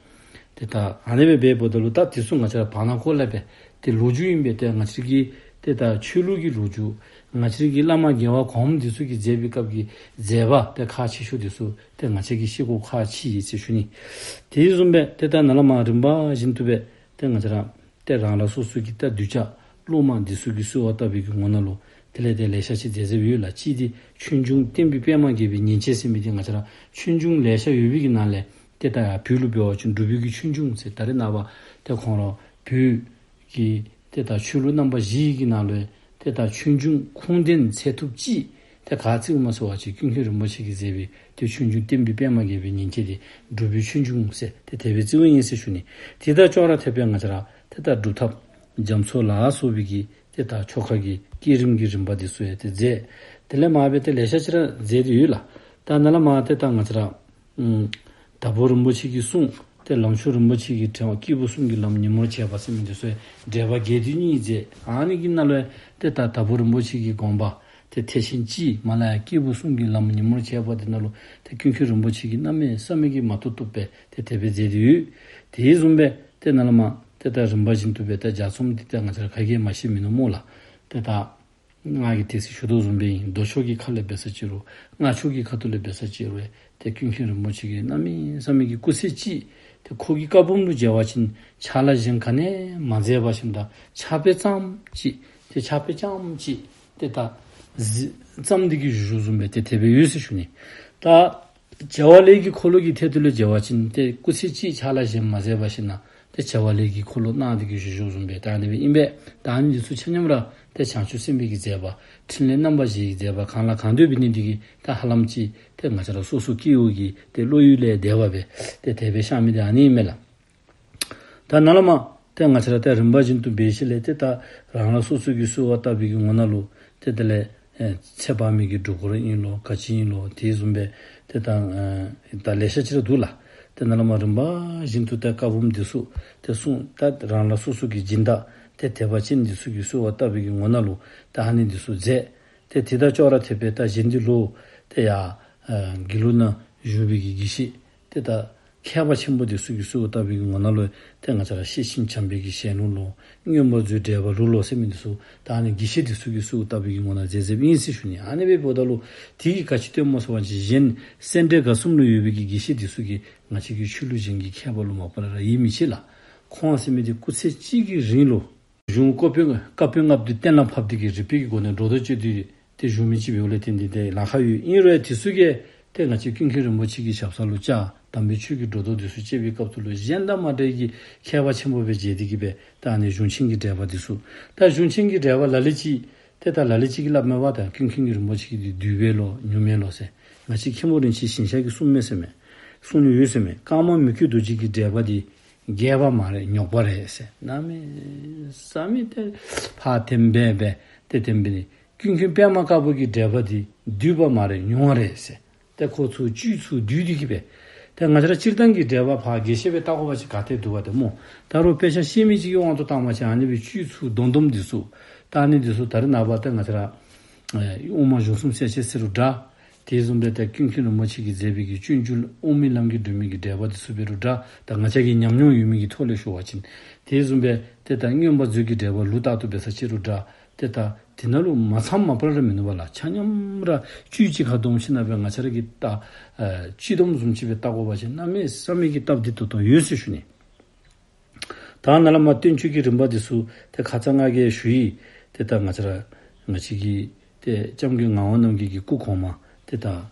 ཏེ་ད་ཨ་ནི་སྦེ་འབདཝ་ད་ལུ་ད་དེ་ཚུ་ང་བཅས་ར་བར་ན་ཁོ་ལས་སྦེ་ཏེ་ལོ་རྒྱུས་ཨིན་པས། ཏེ་ང་བཅས་ཀྱི་ཏེ་ད་ཆོས་ལུགས་ཀྱི་ལོ་རྒྱུས་ང་བཅས་ཀྱི་བླ་མ་རྒྱལ་བ་གོངམ་འདི་ཚུ་གིས་མཛད་པའི་སྐབས་ཀྱི་མཛད་པ་ཏེ་ཁག་ཆེ་ཤོས་འདི་ཚུ་ཏེ་ང་བཅས་ཀྱིས་ཤེས་དགོཔ་ཁག་ཆེ་ཡི་ཟེར་ཞུ་ནི། དེ་བཟུམ་སྦེ་ཏེ་ད་ནཱ་ལས་མར་རིམ་པ་བཞིན་དུ་སྦེ་ཏེ་ང་བཅས་ར་ཏེ་རང་རང་སོ་སོ་གི་ད་གདུལ་བྱ་སློབ་མ་འདི་ཚུ་གིས་གསོལ་བ་བཏབ་པའི་གི་ངོ་ནང་ལུ་དེ་ལས་ཏེ་ལེ་ཤ་ཅིག་མཛད་མཛདཔ་ཡོད་ལགས། གཅིག་འདི་ཆོས་འབྱུང་བསྟན་པའི་པདྨ་རྒྱས་པའི་ཉིན་བྱེད་ཟེར་མི་འདི་ང་བཅས་ར་ཆོས་འབྱུང་ལེ་ཤ་ཡོད་པའི་གི་ནང་ལས་ཏེ་ད་ཡར་བོད་ལུ་འབད་བ་ཅིན་འབྲུག་པའི་གི་ཆོས་འབྱུང་ཟེར། ད་རེས་ནངས་པ་ཏེ་ཁོང་ར་བོད་ཀྱི་ཏེ་ད་ཆོས་ལུགས་རྣམ་པ་བཞི་གི་ནང་ལུ་ཏེ་ད་ཆོས་འབྱུང་ཁུངས་ལྡན་ཚད་ཐུབ་ཅིག་ཏེ་ག་བརྩིཝ་སྨོ་ཟེར་བ་ཅིན་ཀུན་མཁྱེན་རིན་པོ་ཆེ་གིས་མཛད་པའི་ཏེ་ཆོས་འབྱུང་བསྟན་པའི་པདྨ་རྒྱས་པའི་ཉིན་བྱེད་འདི་འབྲུག་པའི་ཆོས་འབྱུང་ཟེར་ཏེ་དེ་སྦེ་བརྩིཝ་ཨིན་ཟེར་ཞུ་ནི། དེ་དང་ཅོག་ར་འཐདཔ་སྦེ་ང་བཅས་ར་ཏེ་ད་སྒྲུབ་ཐབས་རྒྱ་མཚོ་ལ་སོགས་པའི་གི་ཏེ་ད་ཆོ་ག་གི་བསྐྱེད་རིམ་གྱི་རིམ་པ་འདི་ཚུ་ཡང་ཏེ་མཛད། དེ་ལས་མར་སྦེ་ཏེ་ལེ་ཤ་ཅིག་ར་མཛད་དེ་ཡོད་ལགས། ད་ནཱ་ལས་མར་ཏེ་ད་ང་བཅས་ར་ཨམ་དྭགས་པོ་རིན་པོ་ཆེ་གི་གསུང་ཏེ་ལམ་མཆོག་རིན་པོ་ཆེ་གི་དྲན་པ་སྐྱེས་བུ་གསུམ་གྱི་ལམ་ཉིན་མོར་བྱེད་པ་ཟེར་མི་འདི་ཚུ་ཡང་འགྲེལ་པ་བརྒྱད་ཁྲི་གཉིས་མཛད། ཨ་ནི་གི་ནང་ལུ་ཡང་ཏེ་ད་དྭགས་པོ་རིན་པོ་ཆེ་གི་དགོངས་པ་ཏེ་ཐེག་ཆེན་སྤྱི་མ་ལ་ཡ་སྐྱེས་བུ་གསུམ་གྱི་ལམ་ཉིན་མོར་བྱེད་པ་འདི་ནང་ལུ་ཏེ་ཀུན་མཁྱེན་རིན་པོ་ཆེ་གིས་གནམ་མེད་ས་མེད་ཀྱི་མ་བཏུབ་བཏུབ་སྦེ་ཏེ་དེ་སྦེ་མཛད་དེ་ཡོད། དེ་བཟུམ་སྦེ་ཏེ་ནཱ་ལས་མར་ཏེ་ད་རིམ་པ་བཞིན་དུ་སྦེ་ད་ལྗགས་རྩོམ་འདི་ཏེ་ང་བཅས་ར་ག་གིས་མ་ཤེས་མིན་ནུག་སྨོ་ལགས། ཏེ་ད་ང་གིས་ཏེ་ཟེར་ཞུ་དོ་བཟུམ་སྦེ་ཨིན། མདོ་ཕྱོགས་ཀྱི་ཁ་ལས་འབད་ས་ཅིག་རུང་སྔགས་ཕྱོགས་ཀྱི་ཁ་ཐུག་ལས་འབད་ས་ཅིག་རུང་ཏེ་ཀུན་མཁྱེན་རིན་པོ་ཆེ་གིས་གནམ་མེད་ས་མེད་ཀྱི་སྐུ་ཚེ་གཅིག་ཏེ་ཁོ་གི་བཀའ་འབུམ་ལུ་མཇལ་བ་ཅིན་ཕྱག་ལཱ་གཞན་ག་ནི་ཡང་མ་མཛད་པ་བཞིན་དུ་ཕྱག་དཔེ་ཙམ་ཅིག་ཏེ་ཕྱག་དཔེ་ཙམ་ཅིག་ཏེ་ད་གཟིགས་ཙམ་འདི་གིས་བཞུགས་བཞུགསཔ་བཟུམ་སྦེ་ཏེ་དེ་སྦེ་ཡོད་ཟེར་ཞུ་ནི། ད་བྱ་བ་ལས་ཀྱི་འཁོར་ལོ་གི་ཐད་དུ་ལུ་མཇལ་བ་ཅིན་ཏེ་སྐུ་ཚེ་གཅིག་ཕྱག་ལཱ་གཞན་མ་མཛད་པ་བཞིན་དུ་ཏེ་བྱ་བ་ལས་ཀྱི་འཁོར་ལོ་གནང་སྟེ་གི་བཞུགས་བཞུགསཔ་བཟུམ་སྦེ་ད་ཨ་ནི་སྦེ་ཨིན་པས། ད་ཨ་ནི་འདི་ཚུ་ཆ་མཉམ་ར་ཏེ་བྱང་ཆུབ་སེམས་དཔའི་གི་མཛད་པ་འཕྲིན་ལས་རྣམ་པ་བཞིའི་མཛད་པ་གང་ལ་གང་འདུལ་བའི་གནད་འདི་གིས་ད་ཧ་ལམ་ཅིག་ཏེ་ང་བཅས་ར་སོ་སོ་སྐྱེ་བོ་གི་ཏེ་བློ་ཡུལ་ལས་འདས་པ་སྦེ་ཏེ་དེ་སྦེ་ཤར་མི་འདི་ཨ་ནི་ཨིན་མས་ལགས། ད་ནཱ་ལས་མར་ཏེ་ང་བཅས་ར་ཏེ་རིམ་པ་བཞིན་དུ་འབད་ཞིནམ་ལས་ཏེ་ད་རང་རང་སོ་སོ་གིས་གསོལ་བ་བཏབ་པའི་གི་ངོ་ནང་ལུ་ཏེ་དེ་ལས་ཨེ་ཚེ་དཔག་མེད་ཀྱི་སྒྲུབ་སྐོར་ཨིན་ལོ་ག་ཅི་ཨིན་ལོ་དེ་བཟུམ་སྦེ་ཏེ་ད་ཨེ་ད་ལེ་ཤ་ཅིག་ར་འདུག་ལགས། ཏེ་ནཱ་ལས་མར་རིམ་པ་བཞིན་དུ་ཏེ་བཀའ་འབུམ་འདི་ཚུ་ཏེ་གསུང་ད་རང་རང་སོ་སོ་གི་སྦྱིན་བདག་ཏེ་དད་པ་ཅན་འདི་ཚུ་གིས་གསོལ་བ་བཏབ་པའི་གི་ངོ་ནང་ལུ་ད་ཨ་ནི་འདི་ཚུ་མཛད། ཏེ་དེ་དང་ཅོག་ར་འཐདཔ་སྦེ་ད་གཞན་འདི་ལུ་ཏེ་ཡར་ཨེ་དགེ་ལུགས་ནང་བཞུགས་པའི་གི་དགེ་བཤེས་ཏེ་ད་ མཁས་པ་ཆེན་པོ་འདི་ཚུ་གིས་གསོལཝ་བཏབ་པའི་གི་ངོ་ནང་ལུ་ཏེ་ང་བཅས་ར་ཤེར་ཕྱིན་བྱམས་པའི་གི་ཞལ་ལུང་ལོ། མངོན་པ་མཛོད་འགྲེལ་པ་ལུ་ལོ་ཟེར་མི་འདི་ཚུ་ད་ཨ་ནི་དགེ་བཤེས་འདི་ཚུ་གིས་གསོལཝ་བཏབ་པའི་གི་ངོ་ནང་མཛད་མཛདཔ་ཨིན་ཟེར་ཞུ་ནི། ཨ་ནི་སྦེ་འབདཝ་ད་ལུ་དེ་གིས་ག་ཅི་སྟོནམ་སྨོ་ཟེར་བ་ཅིན་གཞན་སེ་འབྲས་དགའ་གསུམ་ལུ་ཡོད་པའི་གི་དགེ་བཤེས་འདི་ཚུ་གིས་ང་བཅས་ཀྱི་ཆོས་ལུགས་གཞན་གྱི་མཁས་པ་ལུ་མ་པ་ལས་ར་ཡིད་མི་ཆེས་ལགས། ཁོང་ཟེར་མི་འདི་སྐུ་ཚེ་གཅིག་གི་རིང་ལུ་གཞུང་བཀའ་པོད་བཀའ་པོད་ལྔ་པོ་འདི་གཏན་ལ་ཕབ་སྟེ་གི་རིག་པའི་གི་སྒོ་ནས་སྒྲོ་འདོགས་གཅོད་དེ་ཏེ་བཞུགས་མི་ཅིག་འབདཝ་ལས་བརྟེན་ཏེ་ཏེ་ལཱ་ཁག་ཡོད། ཨིན་རུང་དེ་ཚུ་གིས་ཏེ་ང་བཅས་ཀུན་མཁྱེན་རིན་པོ་ཆེ་གི་ཞབས་ས་ལུ་བཅར། དམ་པའི་ཆོས་ཀྱི་སྒྲོ་འདོགས་འདི་ཚུ་གཅོད་པའི་སྐབས་སུ་ལུ་གཞན་དང་མ་འདྲ་བའི་གི་མཁས་པ་ཆེན་པོ་སྦེ་མཇལ་ཏེ་གི་སྦེ་ད་ཨ་ནི་གཞུང་ཆེན་གྱི་འགྲེལ་པ་འདི་ཚུ། ད་གཞུང་ཆེན་གྱི་འགྲེལ་པ་ལ་ལུ་ཅིག་ཏེ་ད་ལ་ལུ་ཅིག་གིས་སླབ་མས་པ། ད་ཀུན་མཁྱེན་གྱི་རིན་པོ་ཆེ་གིས་འདི་བསྡུས་པས་ལོ་ཉུང་མས་ལོ་ཟེར། ང་བཅས་མཁན་པོ་རིན་ཆེན་ཞིང་གཤེགས་ཀྱིས་གསུངས་མས་ཟེར་མས། གསུངས་ནི་ཡོད་ཟེར་མས། ཀརྨ་མི་བསྐྱོད་རྡོ་རྗེ་གི་འགྲེལ་པ་འདི་རྒྱས་པ་མ་རེད། རྙོག་པ་རེད་ཟེར། གནམ་མེད་ས་མེད་ཏེ་ཕར་འཐེན་སྦེ་འབད་ཏེ་འཐེན་སྦེ་ནི། ཀུན་མཁྱེན་པདྨ་དཀར་པོ་གི་འགྲེལ་པ་འདི་བསྡུས་པ་མ་རེད། ཉུང་བ་རེད་ཟེར། ཏེ་ཁོ་ཚུ་བཅུད་ཚུ་བསྡུས་ཏེ་གི་སྦེ། ཏེ་ང་བཅས་ར་སྤྱིར་བཏང་གི་འགྲེལ་པ་ཕར་རྒྱས་བཤད་སྦེ་བལྟ་དགོ་པ་ཅིན་ག་ཏེ་འདུག་པ་ཏེ་སྨོ། ད་རུང་དཔེ་ཆ་ཤེས་མི་ཅིག་གི་དབང་དུ་བཏང་བ་ཅིན་ཨ་ནི་སྦེ་བཅུད་ཚུ་བསྡོམས་བསྡོམས་འདི་ཚུ་ད་ཨ་ནི་འདི་ཚུ་ད་རེས་ནངས་པ་ཏེ་ང་བཅས་ར་ཨེ་དབུ་མ་གཞུང་གསུམ་གསལ་བྱེད་ཟེར་རུང་འདྲ། དེ་བཟུམ་སྦེ་ད་ཀུན་མཁྱེན་རིན་པོ་ཆེ་གིས་མཛད་པའི་གི་སྤྱོད་འཇུག་དབུ་མའི་ལམ་གྱི་སྒྲོན་མེ་གི་འགྲེལ་པ་འདི་ཚུ་འབད་རུང་འདྲ། ད་ང་བཅས་ཀྱི་ཉམས་མྱོང་ཡོད་མི་གི་ཐོག་ལས་ཞུ་བ་ཅིན། དེ་བཟུམ་སྦེ་ཏེ་ད་མངོན་པ་མཛོད་ཀྱི་འགྲེལ་པ་ལུ་ལྟར་དུ་འབད་ས་ཅིག་རུང་འདྲ། ཏེ་ད་དེ་ནང་ལུ་མ་ཚངམ་མ་པ་ལས་ར་མིན་ནུག་པ་ལགས། ཆ་མཉམ་ར་བཅུད་གཅིག་ཁར་བསྡོམས་ཞིནམ་ལས་ང་བཅས་ར་གིས་ད་ཨེ་སྤྱི་སྡོམ་བཟུམ་ཅིག་སྦེ་བལྟ་དགོ་པ་ཅིན་གནམ་མེད་ས་མེད་ཀྱི་སྟབས་བདེ་ཏོག་ཏོ་ཡོད་ཟེར་ཞུ་ནི། ད་ནཱ་ལས་མར་བསྟན་བཅོས་ཀྱི་རིམ་པ་འདི་ཚུ་ཏེ་ཁ་ཙ་ང་གིས་ཞུ་ཡི། ཏེ་ད་ང་བཅས་ར་ང་བཅས་ཀྱི་ཏེ་སྐྱབས་མགོན་ངག་དབང་རྣམ་རྒྱལ་གྱི་སྐུ་གོང་མ་ཏེ་ད་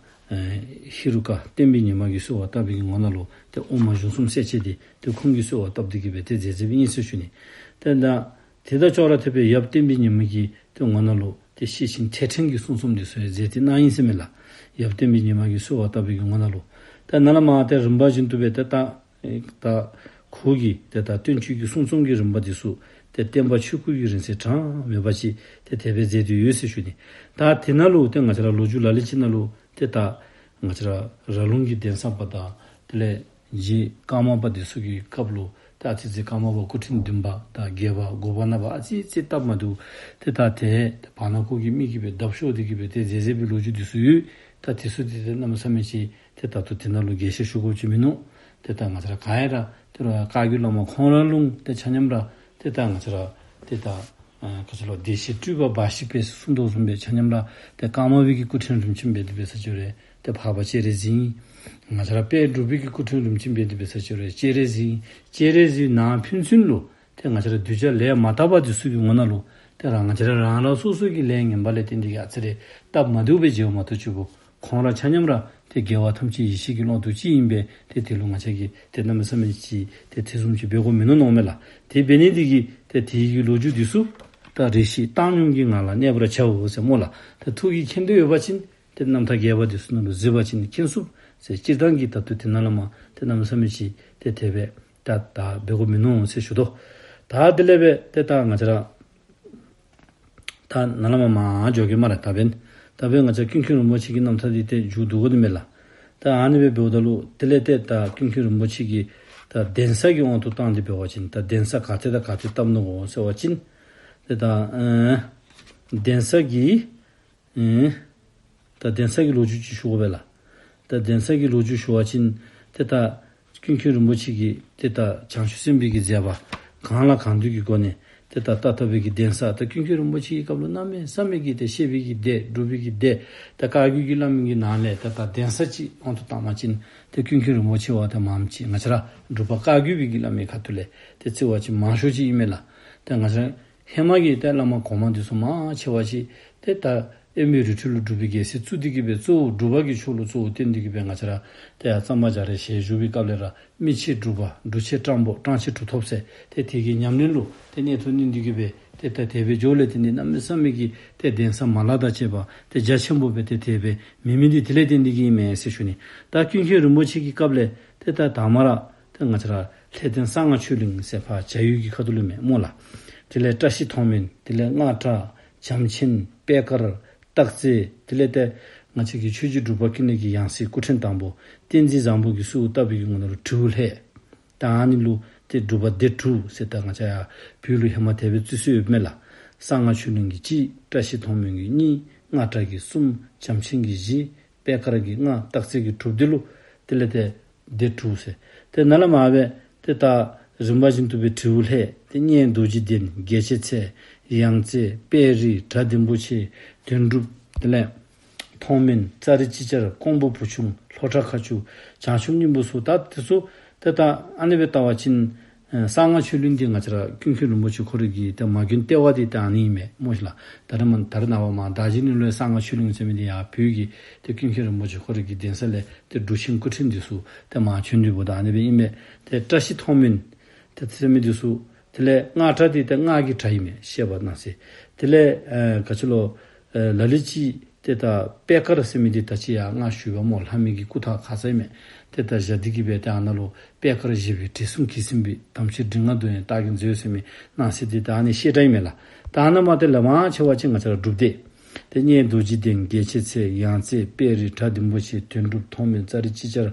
ཨེ་ཧེ་རུ་ཀ་བསྟན་པའི་ཉི་མ་གིས་གསོལ་བ་བཏབ་པའི་གི་ངོ་ནང་ལུ་ཏེ་དབུ་མ་གཞུང་གསུམ་གསལ་བྱེད་འདི་ཏེ་ཁོང་གིས་གསོལ་བ་བཏབ་སྟེ་གི་སྦེ་ཏེ་མཛད་མཛདཔ་ཨིན་ཟེར་ཞུ་ནི། ཏེ་ད་དེ་དང་ཅོག་ར་འཐདཔ་སྦེ་ཡབ་བསྟན་པའི་ཉི་མ་གི་ཏེ་ངོ་ནང་ལུ་ཏེ་ཤེར་ཕྱིན་ཐེག་ཕྲེང་གི་གསུང་རྩོམ་འདི་ཚུ་ཡང་མཛད་དེ་གནང་ཡི་ཟེར་མས་ལགས། ཡབ་བསྟན་པའི་ཉི་མ་གིས་གསོལ་བ་བཏབ་པའི་གི་ངོ་ནང་ལུ། ད་ནཱ་ལས་མར་ཏེ་རིམ་པ་བཞིན་དུ་སྦེ་ཏེ་ད་ཨེ་ད་ཁོ་གིས་ཏེ་ད་བསྟན་བཅོས་ཀྱི་གསུང་རྩོམ་གྱི་རིམ་པ་འདི་ཚུ་ཏེ་བསྟན་པ་ཆོས་སྐུ་གི་རིང་བསྲེལ་གྲངས་མེད་པ་ཅིག་ཏེ་དེ་སྦེ་མཛད་དེ་ཡོད་ཟེར་ཞུ་ནི། ད་དེ་ནང་ལུ་ཏེ་ང་བཅས་ར་ལོ་རྒྱུས་ལ་ལུ་ཅིག་ནང་ལུ་ཏེ་ད་ང་བཅས་ར་ར་ལུང་གི་གདན་ས་པ་དང་དེ་ལས་རྗེ་ཀརྨ་པ་འདི་ཚུ་གི་སྐབས་ལུ་ད་ཨ་ཙི་ཙི་ཀརྨ་པ་སྐུ་ཕྲེང་བདུན་པ་དང་བརྒྱད་པ་དགུ་པ་ལྔ་པ་ཨ་ཙི་ཙི་སྟབས་མ་བདེཝ་ཏེ་ད་ཏེ་བར་ན་ཁོ་གི་མི་གིས་སྦེ་བརྡབ་ཤོར་ཏེ་གི་སྦེ་ཏེ་མཛད་མཛད་པའི་ལོ་རྒྱུས་འདི་ཚུ་ཡོད། ད་དེ་ཚུ་འདི་ཏེ་གནམ་མེད་ས་མེད་ཅིག་ཏེ་ད་ལྟོ་དེ་ནང་ལུ་རྒྱས་བཤད་ཞུ་དགོཔ་ཅིག་མིན་ནུག། ཏེ་ད་ང་བཅས་ར་ག་ཡ་ར་ཏེ་ར་བཀའ་བརྒྱུད་བླ་མ་ཁོང་ར་ལུ་ཏེ་ཆ་མཉམ་ར་ཏེ་ད་ང་བཅས་ར་ཏེ་ད་ཨ་ག་ཅི་ལོ་བདེ་གཤེགས་སྤྲུལ་པ་འབའ་ཞིག་པས་གསུངས་དོ་བཟུམ་སྦེ་ཆ་མཉམ་ར་ཏེ་ཀརྨ་པའི་གི་སྐུ་ཕྲེང་རིམ་བྱོན་འབད་དེ་འབད་ས་ཅིག་རུང་ཏེ་འཕགས་པ་སྤྱན་རས་གཟིགས། ང་བཅས་ར་དཔལ་འབྲུག་པའི་གི་སྐུ་ཕྲེང་རིམ་བྱོན་འབད་དེ་འབད་ས་ཅིག་རུང་སྤྱན་རས་གཟིགས། སྤྱན་རས་གཟིགས་ནང་ཕན་ཚུན་ལུ་ཏེ་ང་བཅས་ར་གདུལ་བྱ་ལས་མ་དག་པ་འདི་ཚུ་གི་ངོ་ནང་ལུ་ཏེ་རང་ང་བཅས་ར་རང་རང་སོ་སོ་གི་ལས་ངན་པ་ལས་བརྟེན་ཏེ་གི་ཨ་ཙི་རེ་སྟབས་མ་བདེཝ་སྦེ་མཇལཝ་མ་གཏོགས་ཅིག་པོ་ཁོང་ར་ཆ་མཉམ་ར་ཏེ་རྒྱལ་བ་ཐམས་ཅད་ཡེ་ཤེས་ཀྱི་ཀློང་དུ་གཅིག་ཨིན་པས། ཏེ་དེ་ལུ་ང་བཅས་ཀྱིས་ཏེ་གནམ་མེད་ས་མེད་ཅིག་ཏེ་ཐེ་ཚོམ་ཅིག་འབད་དགོཔ་མིན་ནུག་མནོཝ་མས་ལགས། དེ་འབད་ནི་འདི་གིས་ཏེ་དེ་གི་ལོ་རྒྱུས་འདི་ཚུ་ད་རེ་ཞིག་བཏང་སྙོམས་ཀྱི་ངང་ལ་གནས་པར་བྱའོ་ཟེར་སྨོ་ལགས། ད་ཐུགས་ཀྱི་མཁྱེན་འདོད་ཡོད་པ་ཅིན་ཏེ་རྣམ་ཐར་རྒྱས་པ་འདི་ཚུ་ནང་ལུ་གཟིགས་པ་ཅིན་མཁྱེན་ཚུགས་ཟེར། སྤྱིར་བཏང་གི་ད་ལྟོ་དེ་ནང་ལས་མར་ཏེ་གནམ་མེད་ས་མེད་ཅིག་ཏེ་དེ་སྦེ་ད་ད་འབད་དགོཔ་མིན་ནུག་ཟེར་ཞུ་དོ། ད་དེ་ལས་སྦེ་ཏེ་ད་ང་བཅས་ར་ད་ནཱ་ལས་མར་མར་འགྱོ་གེ་སྨ་རེ། ད་འབདན་ད་འབདན་ང་བཅས་ཀུན་མཁྱེན་རིན་པོ་ཆེ་གི་རྣམ་ཐར་འདི་ཏེ་མཇུག་བསྡུ་དགོ་ནི་མས་ལགས། ད་ཨ་ནི་སྦེ་འབདཝ་ད་ལུ་དེ་ལས་ཏེ་ད་ཀུན་མཁྱེན་རིན་པོ་ཆེ་གི་ད་གདན་ས་གི་དབང་དུ་བཏང་སྟེ་འབད་བ་ཅིན་ད་གདན་ས་ག་ཏེ་དང་ག་ཏེ་བཏབ་ནུག་གོ་ཟེར་བ་ཅིན་ཏེ་ད་ཨེ་གདན་ས་གི་ཨེ་ད་གདན་ས་གི་ལོ་རྒྱུས་ཅིག་ཞུ་དགོ་པས་ལགས། ད་གདན་ས་གི་ལོ་རྒྱུས་ཞུ་བ་ཅིན་ཏེ་ད་ཀུན་མཁྱེན་རིན་པོ་ཆེ་གིས་ཏེ་ད་བྱང་ཆུབ་སེམས་དཔའི་གི་མཛད་པ་གང་ལ་གང་འདུལ་གྱི་སྒོ་ནས་ཏེ་ད་ད་ལྟ་བུའི་གི་གདན་ས་ད་ཀུན་མཁྱེན་རིན་པོ་ཆེ་གི་སྐབས་ལུ་གནམ་མེད་ས་མེད་ཀྱི་ཏེ་བཤད་པའི་གི་སྡེ་སྒྲུབ་པའི་གི་སྡེ་ད་བཀའ་བརྒྱུད་ཀྱི་བླ་མའི་གི་ནང་ལས་ད་ད་གདན་ས་ཅིག་དབང་དུ་བཏང་བ་ཅིན་ཏེ་ཀུན་མཁྱེན་རིན་པོ་ཆེ་བ་ད་མངམ་ཅིག་ང་བཅས་ར་འབྲུག་པ་བཀའ་བརྒྱུད་པའི་གི་བླ་མའི་ཁ་ཐུག་ལས་ཏེ་བརྩི་བ་ཅིན་མང་ཤོས་ཅིག་ཨིན་མས་ལགས། ཏེ་ང་བཅས་ར་ཧེ་མ་གི་ཏེ་བླ་མ་གོང་མ་འདི་ཚུ་མང་ཆེ་བ་ཅིག་ཏེ་ད་དབེན་པའི་རི་ཁྲོད་ལུ་སྒྲུབ་པའི་རྒྱལ་སྲིད་བཙུགས་ཏེ་གི་སྦེ་གཙོ་བོ་སྒྲུབ་པ་གི་ཕྱོགས་ལུ་གཙོ་བོ་བསྟེན་ཏེ་གི་སྦེ་ང་བཅས་ར་ཏེ་ཡར་གཙང་པ་རྒྱ་རས་ཞལ་བཞུགས་པའི་སྐབས་ལས་ར་མི་ཕྱེད་འབྲུག་པ་འབྲུག་ཕྱེད་སྤྲང་པོ་སྤྲང་ཕྱེད་གྲུབ་ཐོབ་ཟེར་ཏེ་དེ་གི་ཉམས་ལེན་ལུ་ཏེ་གནས་ཐུག་ནི་འདི་གིས་སྦེ་ཏེ་ད་དེ་སྦེ་འགྱོཝ་ལས་བརྟེན་ཏེ་གནམ་མེད་ས་མེད་ཀྱི་ཏེ་གདན་ས་མ་ལག་དང་བཅས་པ་ཏེ་རྒྱ་ཆེན་པོ་སྦེ་ཏེ་དེ་སྦེ་མེད་མི་འདི་དེ་ལས་བརྟེན་ཏེ་གི་ཨིན་མས་ཟེར་ཞུ་ནི། ད་ཀུན་མཁྱེན་རིན་པོ་ཆེ་གི་སྐབས་ལས་ཏེ་ད་དང་པ་ར་ཏེ་ང་བཅས་ར་ལྷ་ལྡན་གསང་སྔགས་ཆོས་གླིང་ཟེར་ཕར་བྱ་ཡུལ་གྱི་ཁ་ཐུག་ལུ་མས་སྨོ་ལགས། དེ་ལས་བཀྲ་ཤིས་མཐོང་སྨོན། དེ་ལས་སྔགས་གྲྭ། བྱམས་ཆེན། པད་དཀར། སྟག་རྩེ། དེ་ལས་ཏེ་ང་བཅས་ཀྱི་ཆོས་རྗེ་འབྲུག་པ་ཀུན་ལེགས་ཀྱི་ཡང་སྲིད་སྐུ་ཕྲེང་དང་པོ་བསྟན་འཛིན་བཟང་པོ་གིས་གསོལཝ་བཏབ་པའི་གི་ངོ་ནང་ལུ་དྲེའུ་ལྷས། ད་ཨ་ནི་ལུ་ཏེ་འབྲུག་པ་སྡེ་དྲུག་ཟེར་ད་ང་བཅས་ཡར་བོད་ལུ་ཧེ་མ་དེ་སྦེ་བརྩི་སྲོལ་ཡོདཔ་མས་ལགས། གསང་སྔགས་ཆོས་གླིང་གི་གཅིག། བཀྲ་ཤིས་མཐོང་སྨོན་གྱི་གཉིས། སྔགས་གྲྭ་གི་གསུམ། བྱམས་ཆེན་གྱི་བཞི། པད་དཀར་གྱི་ལྔ། སྟག་རྩེ་གི་དྲུག། འདི་ལུ་དེ་ལས་ཏེ་ སྡེ་དྲུག་ཟེར། ཏེ་ནཱ་ལས་མར་སྦེ་ཏེ་ད་རིམ་པ་བཞིན་དུ་སྦེ་དྲིལ་བུ་ལྷས། ཏེ་གཉལ་རྡོ་རྗེ་གདན་རྒྱལ་ཆེན་ཚལ་ཡང་རྩེ་དཔལ་རི་གྲྭ་ལྡིང་པོ་ཆེ་དོན་གྲུབ་དེ་ལས་མཐོང་སྨོན་ཙཱ་རི་ཅིག་ཅར་ཀོང་པོ་བུ་ཆུང་ལྷོ་བྲག་མཁར་ཆུ་བྱང་ཆུབ་སྙིང་པོ་ཚུ་ད་དེ་ཚུ་ཏེ་ད་ཨ་ནི་སྦེ་བལྟ་བ་ཅིན་ཨ་གསང་སྔགས་ཆོས་གླིང་འདི་ང་བཅས་ར་ཀུན་མཁྱེན་རིན་པོ་ཆེ་ཁོ་རའི་གི་ཏེ་མ་དགོན་ལྟེ་བ་འདི་ད་ཨ་ནི་ཨིན་མས་སྨོ་ཤིག་ལགས། ད་རེས་མ་ད་རེས་ནངས་པ་མར་རྡོ་རྗེ་གླིང་ལུ་ཡང་གསང་སྔགས་ཆོས་གླིང་ཟེར་མི་འདི་ཡར་བོད་ཀྱི་ཏེ་ཀུན་མཁྱེན་རིན་པོ་ཆེ་ཁོ་རའི་གི་གདན་ས་ལས་ཏེ་འབྲུག་ཆེན་སྐུ་ཕྲེང་འདི་ཚུ་ཏེ་མར་བྱོན་ཏེ་འབདཝ་ད་ཨ་ནི་སྦེ་ཨིན་མས། ཏེ་བཀྲ་ཤིས་མཐོང་སྨོན་ཏེ་ཟེར་མི་འདི་ཚུ་དེ་ལས་སྔགས་གྲྭ་འདི་ཏེ་སྔགས་ཀྱི་གྲྭ་ཨིན་མས། བཤད་པ་གནང་སའི་དེ་ལས་ཨ་ག་ཅི་ལོ་ཨ་ལ་ལུ་ཅིག་ཏེ་ད་པད་དཀར་ཟེར་མི་འདི་ད་ཅི་ཡར་སྔགས་ཞུ་བ་སྨོ། ལྷ་མོའི་གི་སྐུ་ཐང་ཁ་ཙ་ཨིན་མས། ཏེ་ད་བཞག་སྟེ་གི་སྦེ་ཏེ་ཨ་ནཱ་ལུ་པད་དཀར་བཞད་པའི་དྲི་བསུང་གིས་ཟིན་པའི་དམ་ཆོས་མགྲིན་རྔ་བརྡུང་ཡང་རྟགས་ཀྱིས་མཛོད་ཟེར་མི་གནང་སའི་འདི་ད་ཨ་ནི་བཤད་གྲྭ་ཨིན་མས་ལགས། ད་ཨ་ནཱ་མར་ཏེ་ལས་མར་ཕྱེ་བ་ཅིན་ང་བཅས་ར་སྒྲུབ་སྡེ། ཏེ་གཉལ་རྡོ་རྗེ་གདན་རྒྱལ་ཆེན་ཚལ་ཡང་རྩེ་དཔལ་རི་གྲྭ་ལྡིང་པོ་ཆེ་དོན་གྲུབ་མཐོང་སྨོན་ཙཱ་རི་ཅིག་ཅར།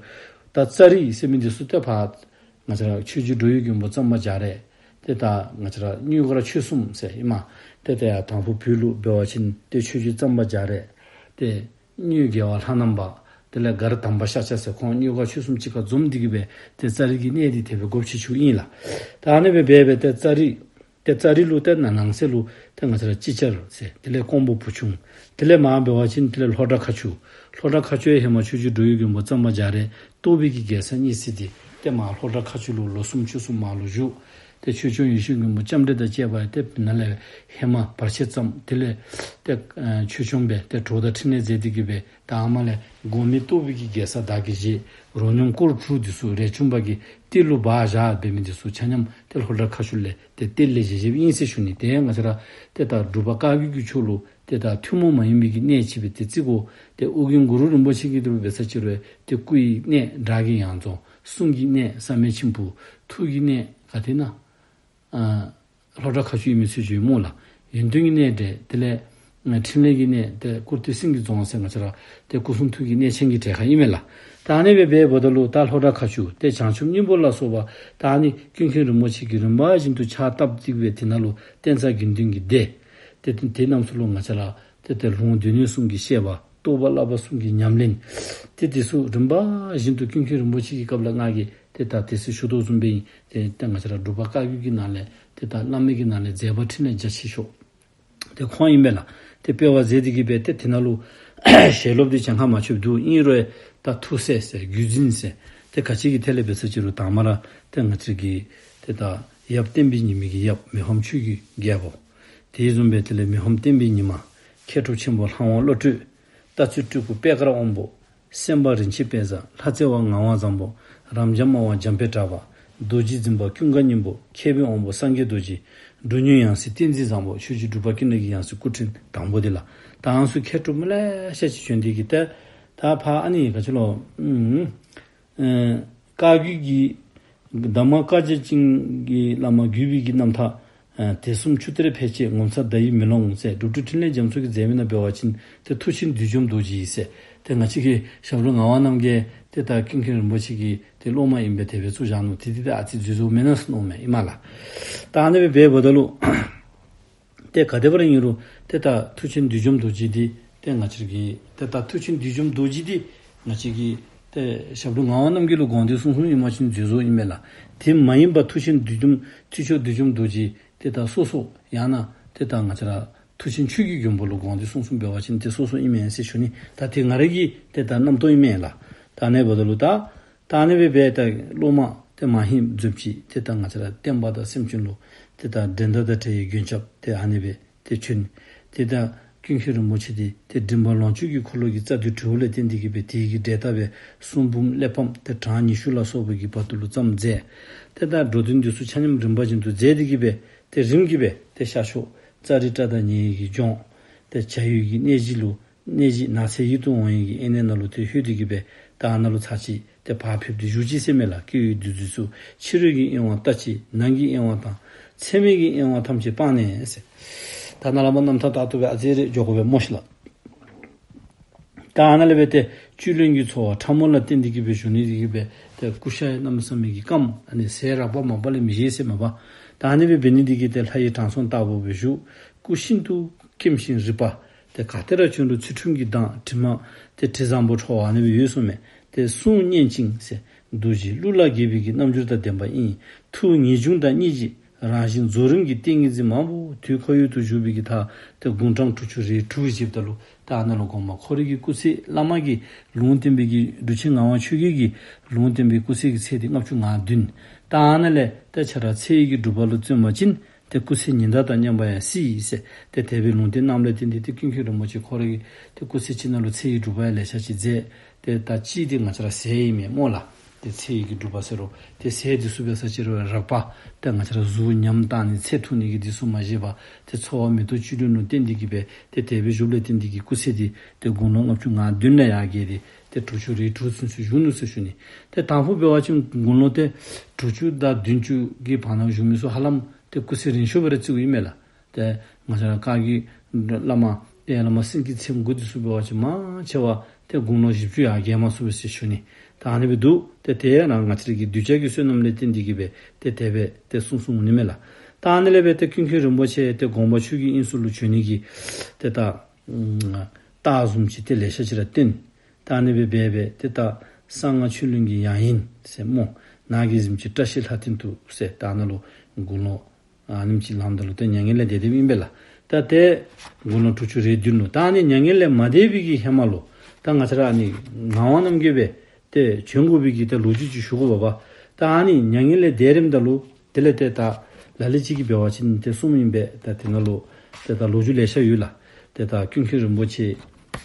ད་ཙཱ་རི་ཟེར་མི་འདི་ཚུ་ཏེ་ཕར་ང་བཅས་ར་ཆོས་རྗེ་འགྲོ་བའི་མགོན་པོ་གཙང་པ་རྒྱ་རས། ཏེ་ད་ང་བཅས་ར་གཉོས་མགར་ཆོས་གསུམ་ཟེར་ཨིན་མས། ཏེ་ད་ཡར་དང་ཕུ་བོད་ལུ་འབད་བ་ཅིན་ཏེ་ཆོས་རྗེ་གཙང་པ་རྒྱ་རས། ཏེ་གཉོས་རྒྱལ་བ་ལྷ་ནང་པ། དེ་ལས་མགར་དམ་པ་ཤཱཀྱ་ཟེར་ཁོང་གཉོས་མགར་ཆོས་གསུམ་གཅིག་ཁར་འཛོམས་ཏེ་གི་སྦེ་ཏེ་ཙཱ་རི་གི་གནས་འདི་དེ་སྦེ་དགོཔ་ཅིག་ཚུ་ཨིན་ལགས། ད་ཨ་ནི་སྦེ་འབད་སྦེ་ཏེ་ཙཱ་རི་ཏེ་ཙཱ་རི་ལུ་ཏེ་ནང་ནང་གསེས་ལུ་ཏེ་ང་བཅས་ར་ཅིག་ཅར་ཟེར། དེ་ལས་ཀོང་པོ་བུ་ཆུང་། དེ་ལས་མར་འབད་བ་ཅིན་དེ་ལས་ལྷོ་བྲག་མཁར་ཆུ། ལྷོ་བྲག་མཁར་ཆུ་ཡང་ཧེ་མ་ཆོས་རྗེ་འགྲོ་བའི་མགོན་པོ་གཙང་པ་རྒྱ་རས་གཏོ་བི་གི་རྒྱལ་ས་རྙེད་སའི་འདི་ཏེ་མར་ལྷོ་བྲག་མཁར་ཆུ་ལུ་ལོ་གསུམ་ཕྱོགས་གསུམ་མར་ལུ་བཞུགས། ཏེ་ཆོས་སྐྱོང་ཡེ་ཤེས་མགོན་པོ་ལྕམ་དྲལ་དང་བཅས་པ་ཏེ་ནཱ་ལས་ཧེ་མ་བར་ཆད་བརྩམས། དེ་ལས་ཏེ་ཨ་ཆོས་སྐྱོང་སྦེ་ཏེ་གྲོགས་དང་འཕྲིན་ལས་མཛད་དེ་གི་སྦེ་ད་ཨ་མ་ལས་དགོན་མེད་གཏོ་བི་གི་རྒྱལ་ས་བདག་གིས་བཞེས། རོ་སྙོམས་སྐོར་དྲུག་འདི་ཚུ་རས་ཆུང་པ་གིས་གཏེར་ལུ་སྦ་བཞག་འབད་མི་འདི་ཚུ་ཆ་མཉམ་ཏེ་ལྷོ་བྲག་མཁར་ཆུ་ལས་ཏེ་གཏེར་ལས་བཞེས་བཞེསཔ་ཨིན་ཟེར་ཞུ་ནི། ཏེ་ང་བཅས་ར་ཏེ་ད་འབྲུག་པ་བཀའ་བརྒྱུད་ཀྱི་ཆོས་ལུ་ཏེ་ད་ཐུན་མོང་མ་ཡིན་པའི་གི་གནས་ཅིག་སྦེ་ཏེ་བརྩི་དགོ། ཏེ་ཨོ་རྒྱན་གུ་རུ་རིན་པོ་ཆེ་གི་འདི་ལུ་འབད་ས་ཅིག་རུང་ཏེ་སྐུ་ཡི་གནས་དགྲ་བགེགས་ཡང་རྫོང་། གསུང་གི་གནས་བསམ་ཡས་མཆིམས་ཕུ། ཐུགས་ཀྱི་གནས་ག་ཏེ་ན་ཨ་ལྷོ་བྲག་མཁར་ཆུ་ཨིན་མི་ཚུ་ཅིག་སྨོ་ལགས། ཡོན་ཏན་གྱི་གནས་འབྲས། དེ་ལས་ཨ་འཕྲིན་ལས་ཀྱི་གནས་ཏེ་བཀུར་སྟི་སེང་གེ་རྫོང་ཟེར་ང་བཅས་ར་ཏེ་སྐུ་གསུང་ཐུགས་ཀྱི་གནས་ཆེན་གྱི་གྲས་ཁར་ཨིན་མས་ལགས། ད་ཨ་ནི་སྦེ་འབདཝ་ད་ལུ་ད་ལྷོ་བྲག་མཁར་ཆུ་ཏེ་བྱང་ཆུབ་སྙིང་པོ་ལ་སོགས་པ་ད་ཨ་ནི་ཀུན་མཁྱེན་རིན་པོ་ཆེ་གིས་རིམ་པ་བཞིན་དུ་ཕྱག་བཏབ་སྟེ་གི་སྦེ་དེ་ནང་ལུ་ཏེ་རྩ་དགེ་འདུན་གྱི་སྡེ་ཏེ་དེ་དེ་རྣམས་སུ་ལུ་ང་བཅས་ར་ཏེ་ཏེ་ལུང་སྡེ་སྣོད་གསུམ་གྱི་བཤད་པ། རྟོགས་པ་བསླབ་པ་གསུམ་གྱི་ཉམས་ལེན། ཏེ་དེ་ཚུ་རིམ་པ་བཞིན་དུ་ཀུན་མཁྱེན་རིན་པོ་ཆེ་གི་སྐབས་ལུ་ང་གིས་ཏེ་ད་དེ་ཚུ་ཞུ་དོ་བཟུམ་སྦེ་ཨིན། ཏེ་ཏེ་ང་བཅས་ར་འབྲུག་པ་བཀའ་བརྒྱུད་ཀྱི་ནང་ལས་ཏེ་ད་བླ་མའི་གི་ནང་ལས་མཛད་པ་འཕྲིན་ལས་རྒྱ་ཆེ་ཤོས་ཏེ་ཁོང་ཨིན་པས་ལགས། ཏེ་སྤེལ་བ་མཛད་དེ་གི་སྦེ་ཏེ་དེ་ནང་ལུ་ཞལ་སློབ་འདི་གྱངས་ཁ་མ་ཆོདཔ་འདུག། ཨིན་རུང་ད་ཐུགས་སྲས་ཟེར་བརྒྱུད་འཛིན་ཟེར་ཏེ་ག་ཅི་གི་ཐད་ལས་འབད་ས་ཅིག་རུང་དང་མ་ར་ཏེ་ང་བཅས་ཀྱི་ཏེ་ད་ཡབ་བསྟན་པའི་ཉི་མ་གི་ཡབ་མི་ཕམ་ཆོས་ཀྱི་རྒྱལ་པོ། དེ་བཟུམ་སྦེ་དེ་ལས་མི་ཕམ་བསྟན་པའི་ཉི་མ། མཁས་གྲུབ་ཆེན་པོ་ལྷ་དབང་བློ་གྲོས། རྟ་ཚུལ་སྤྲུལ་སྐུ་པད་དཀར་དབང་པོ། སེམས་དཔའ་རིན་ཆེན་དཔལ་བཟང་། ལྷ་རྩེ་བ་ངག་དབང་བཟང་པོ། རབ་འབྱམས་སྨྲ་བ་འཇམ་དཔལ་གྲགས་པ། རྡོ་རྗེ་འཛིན་པ་ཀུན་དགའ་སྙིང་པོ། མཁས་པའི་དབང་པོ་སངས་རྒྱས་རྡོ་རྗེ། འབྲུག་སྨྱོན་ཡང་སྲིད་བསྟན་འཛིན་བཟང་པོ། ཆོས་རྗེ་འབྲུག་པ་ཀུན་ལེགས་ཀྱི་ཡང་སྲིད་སྐུ་ཕྲེང་དང་པོ་འདི་ལགས། ད་ཨ་ནི་ཚུ་མཁས་གྲུབ་མི་ལེ་ཤ་ཅིག་བྱོན་ཏེ་གི་ཏེ་ད་ཕར་ཨ་ནི་ག་ཅི་ལོ། ཨུམ། ཨེ་བཀའ་བརྒྱུད་ཀྱི་གདམས་ངག་བཀའ་རྒྱ་ཅན་གྱི་བླ་མ་བརྒྱུད་པའི་གི་རྣམ་ཐར་ཨེ་དད་གསུམ་ཆུ་གཏེར་འཕེལ་བྱེད་ངོ་མཚར་ཟླ་ཡི་མེ་ལོང་ཟེར། སྒྲུབ་གྲྭ་འཕྲིན་ལས་རྒྱ་མཚོ་གིས་མཛད་མི་ནང་འབད་བ་ཅིན་ཏེ་མཐུ་ཆེན་བདུད་འཇོམས་རྡོ་རྗེ་ཟེར། ཏེ་ང་བཅས་ཀྱི་ཞབས་དྲུང་ངག་དབང་རྣམ་རྒྱལ་ཏེ་ད་ཀུན་མཁྱེན་རིན་པོ་ཆེ་གི་ཏེ་སློབ་མ་ཨིན་པས། དེ་སྦེ་བཙུགས་བཞག་ནུག། ཏེ་འདི་ད་ཨ་ཙི་འཛོལ་འཛོལཝ་མེན་ན་ཟེར་མནོཝ་མས་ཨིན་མས་ལགས། ད་ཨ་ནི་སྦེ་འབདཝ་ད་ལུ་ཏེ་ག་དེ་སྦེ་ར་ཨིན་རུང་ཏེ་ད་མཐུ་ཆེན་བདུད་འཇོམས་རྡོ་རྗེ་འདི་ཏེ་ང་བཅས་ཀྱི་ཏེ་ད་མཐུ་ཆེན་བདུད་འཇོམས་རྡོ་རྗེ་འདི་ང་བཅས་ཀྱི་ཏེ་ཞབས་དྲུང་ངག་དབང་རྣམ་རྒྱལ་ལུ་དགོངས་ཏེ་གསུངས་གསུངསམ་ཨིན་པ་ཅིན་འཛོལ་འཛོལཝ་ཨིན་མས་ལགས། དེ་མ་ཡིན་པ་མཐུ་ཆེན་བདུད་འཇོམས་ཁྱུ་མཆོག་བདུད་འཇོམས་རྡོ་རྗེ་ཏེ་ད་སོ་སོ་ཡང་ན་ཏེ་ད་ང་བཅས་ར་མཐུ་ཆེན་ཆོས་ཀྱི་མགོན་པོ་ལུ་དགོངས་ཏེ་གསུངས་གསུངསམ་འབད་བ་ཅིན་ཏེ་སོ་སོ་ཨིན་མས་ཟེར་ཞུ་ནི། ད་དེ་ང་རའི་གི་ཏེ་ད་རྣམ་རྟོག་ཨིན་མས་ལགས། ད་ཨ་ནི་འབདཝ་ད་ལུ་ད་ད་ཨ་ནི་སྦེ་འབད་ད་སློབ་མ་ཏེ་མ་ཧིང་འཛོམས་ཅིག་ཏེ་ད་ང་བཅས་ར་བསྟན་པ་དང་སེམས་ཅན་ལུ་ཏེ་ད་འགྲན་ཟླ་དང་བྲལ་བའི་མགོན་སྐྱབས་ཏེ་ཨ་ནི་སྦེ་ཏེ་བྱོན། ཏེ་ད་ཀུན་མཁྱེན་རིན་པོ་ཆེ་འདི་ཏེ་མགྲིན་པ་ལོངས་སྤྱོད་ཀྱི་འཁོར་ལོ་གི་རྩ་མདུད་དྲིལ་བུ་ལས་བརྟེན་ཏེ་གི་སྦེ་དེ་གི་འབྲས་རྟགས་སྦེ་གསུང་འབུམ་གླེགས་བམ་ཏེ་གྲངས་ཉི་ཤུ་ལ་སོགས་པའི་གི་བར་དུ་ལུ་བརྩམས་མཛད། ཏེ་ད་འགྲོ་དོན་འདི་ཚུ་ཆ་མཉམ་རིམ་པ་བཞིན་དུ་མཛད་དེ་གི་སྦེ་ཏེ་རིམ་གྱིས་སྦེ་ཏེ་ཤར་ཕྱོགས་ཙཱ་རི་ཏྲ་དང་ཉེ་བའི་གི་ལྗོངས་ཏེ་བྱ་ཡུལ་གྱི་གནས་གཞི་ལུ་གནས་གཞི་ནགས་ཚལ་ཡིད་དུ་འོང་བའི་གི་དབེན་གནས་ནང་ལུ་ཏེ་ལྷོད་དེ་གི་སྦེ་ད་ཨ་ནཱ་ལུ་ཚར་གཅིག་ཏེ་བག་ཕེབས་ཏེ་བཞུགས་ཅི་ཟེར་མས་ལགས། སྐྱེ་བོའི་བདུད་རྩི་ཚུ། ཕྱི་རོལ་གྱི་གཡེང་བ་ལྟ་ཅི། ནང་གི་གཡེང་བ་དང་། ཚད་མེད་ཀྱི་གཡེང་བ་ཐམས་ཅད་སྤངས་ནས་ཟེར། ད་ནཱ་ལས་མར་རྣམ་ཐར་ད་ལྟོ་སྦེ་ཨ་ཙི་རེ་འགྱོ་དགོ་པས་སྨོ་ཤིག་ལགས། ད་ཨ་ནཱ་ལས་སྦེ་ཏེ་བཅུད་ལེན་གྱི་འཚོ་བ་ཕྲ་མོ་ལ་བརྟེན་ཏེ་གི་སྦེ་བཞུགས་ནི་དེ་གིས་སྦེ་ཏེ་སྐུ་ཤ་ཡང་གནམ་མེད་ས་མེད་ཀྱི་སྐམ། ཨ་ནི་ཟས་རགས་པ་མང་པ་ལས་མི་བཞེས་ཟེར་མས་པ། ད་ཨ་ནི་སྦེ་འབད་ནི་དེ་གིས་ཏེ་ལྷ་ཡི་དྲང་སྲོང་ལྟ་བུ་སྦེ་བཞུགས། སྐུ་ཤིན་ཏུ་སྐེམ་ཞིང་རིད་པ། ཏེ་ག་ཏེ་ར་བྱོན་རུང་ཚུལ་ཁྲིམས་ཀྱི་གདངས་དྲི་མ་ཏེ་དྲི་བཟང་པོ་འཕྲོ་བ་ཨ་ནི་སྦེ་ཡོད་གསུངས་མས། ཏེ་གསུང་སྙན་ཅིང་ཟེར། རྡོ་རྗེ་གླུ་ལ་དགྱེས་པའི་གི་རྣམ་འགྱུར་དང་ལྡན་པ་ཨིན། ཐུགས་ངེས་འབྱུང་དང་སྙིང་རྗེ་རང་བཞིན་རྫོགས་རིམ་གྱི་ཏིང་ངེ་འཛིན་མང་པོ་དུས་འཁོར་ཡུག་ཏུ་བཞུགས་པའི་གི་ད་ཏེ་དགུང་གྲངས་དྲུག་ཅུ་རེ་དྲུག་བཞེསཔ་ད་ལུ་ད་ཨ་ནཱ་ལུ་དགོངས་པ་ཁོ་རའི་གི་སྐུ་ཚེ་བླ་མ་གི་ལུང་བསྟན་པའི་གི་འབྲུག་ཆེན་ངག་དབང་ཆོས་རྒྱལ་གྱི་ལུང་བསྟན་པའི་སྐུ་ཚེ་གི་ཚད་འདི་ལྔ་བཅུ་ང་བདུན། ད་ཨ་ནཱ་ལས་ཏེ་ཆ་ར་ཚེ་ཡི་གི་སྒྲུབ་པ་ལུ་བརྩོན་པ་ཅིན་ཏེ་སྐུ་ཚེ་ཉི་ཟླ་དང་མཉམ་པ་ཡང་སྲིད་ཟེར་ཏེ་དེ་སྦེ་ལུང་བསྟན་གནངམ་ལས་བརྟེན་ཏེ་ཏེ་ཀུན་མཁྱེན་རིན་པོ་ཆེ་ཁོ་རའི་གི་ཏེ་སྐུ་ཚེ་གཅིག་ནང་ལུ་ཚེ་ཡི་སྒྲུབ་པ་ཡང་ལེ་ཤ་ཅིག་མཛད། ཏེ་ད་གཅིག་འདི་ང་བཅས་ར་ཟས་ཨིན་མས་སྨོ་ལགས། ཏེ་ཚེ་ཡི་གི་སྒྲུབ་པ་ཟེར་རུང་ཏེ་ཟས་འདི་ཚུ་འབད་ས་ཅིག་རུང་རགས་པ་ཏེ་ང་བཅས་ར་གཟུགས་ཉམས་བཏང་ནི་ཚེ་ཐུང་ནི་གི་འདི་ཚུ་མ་བཞེས་པར་ཏེ་འཚོ་བ་མེ་ཏོག་བཅུད་ལེན་ལུ་བརྟེན་ཏེ་གིས་སྦེ་ཏེ་དེ་སྦེ་བཞུགསཔ་ལས་བརྟེན་ཏེ་གིས་སྐུ་ཚེ་འདི་ཏེ་དགུང་ལོ་ལྔ་བཅུ་ང་བདུན་ལས་ཡར་བརྒལ་ཏེ་ཏེ་དྲུག་ཅུ་རེ་དྲུག་ཚུན་ཚོད་བཞུགས་ནུག་ཟེར་ཞུ་ནི། ཏེ་དང་ཕུ་འབད་བ་ཅིན་དགུང་ལོ་ཏེ་དྲུག་ཅུ་དང་བདུན་ཅུ་གི་བར་ན་བཞུགས་མི་ཚུ་ཧ་ལམ་ཏེ་སྐུ་ཚེ་རིང་ཤོས་སྦེ་ར་བརྩིཝ་ཨིན་མས་ལགས། ཏེ་ང་བཅས་ར་བཀའ་བརྒྱུད་བླ་མ་ཏེ་བླ་མ་སེང་གེ་ཚེ་དགུ་འདི་ཚུ་འབད་བ་ཅིན་མང་ཆེ་བ་ཏེ་དགུང་ལོ་བཞི་བཅུ་ཡར་བརྒལ་མ་ཚུགས་པས་ཟེར་ཞུ་ནི། ད་ཨ་ནི་སྦེ་འདུག། ཏེ་དེ་ཡང་ང་བཅས་ར་གི་གདུལ་བྱ་གི་བསོད་ནམས་ལས་བརྟེན་ཏེ་གིས་སྦེ་ཏེ་དེ་སྦེ་ཏེ་གསུངས་གསུངསམ་འོང་ནི་མས་ལགས། ད་ཨ་ནི་ལས་སྦེ་ཏེ་ཀུན་མཁྱེན་རིན་པོ་ཆེ་ཏེ་དགོངས་པ་ཆོས་ཀྱི་དབྱིངས་སུ་ལུ་བྱོན་ནི་གི་ཏེ་ད་རྟགས་བཟུམ་ཅིག་ཏེ་ལེ་ཤ་ཅིག་ར་བསྟན། ད་ཨ་ནི་སྦེ་འབད་སྦེ་ཏེ་ད་གསང་སྔགས་ཆོས་གླིང་གི་ཡང་དབེན་ཟེར་སྨོ། ནགས་ཀྱི་གཟིམ་ཅུང་བཀྲ་ཤིས་ལྷ་སྟེང་དུ་ཟེར་ད་ཨ་ནཱ་ལུ་དགུང་ལོ་ཨ་ནེམ་ཅིག་ལངམ་ད་ལུ་ཏེ་མྱ་ངན་ལས་འདས་འདསཔ་ཨིན་པས་ལགས། ད་ཏེ་དགུང་ལོ་དྲུག་ཅུ་རེ་བདུན་ལུ་ད་ཨ་ནི་མྱ་ངན་ལས་མ་འདས་པའི་གི་ཧེ་མ་ལུ་ད་ང་བཅས་ར་ཨ་ནི་ངག་དབང་རྣམ་རྒྱལ་སྦེ་ཏེ་བྱོན་དགོ་པའི་གི་ཏེ་ལོ་རྒྱུས་ཅིག་ཞུ་དགོ་པས། ད་ཨ་ནི་མྱ་ངན་ལས་འདས་རནམ་ད་ལུ་དེ་ལས་ཏེ་ད་ལ་ལུ་ཅིག་གིས་འབད་བ་ཅིན་ཏེ་གསུངམ་ཨིན་པས། ད་དེ་ནང་ལུ་ཏེ་ད་ལོ་རྒྱུས་ལེ་ཤ་ཡོད་ལགས། ཏེ་ད་ཀུན་མཁྱེན་རིན་པོ་ཆེ་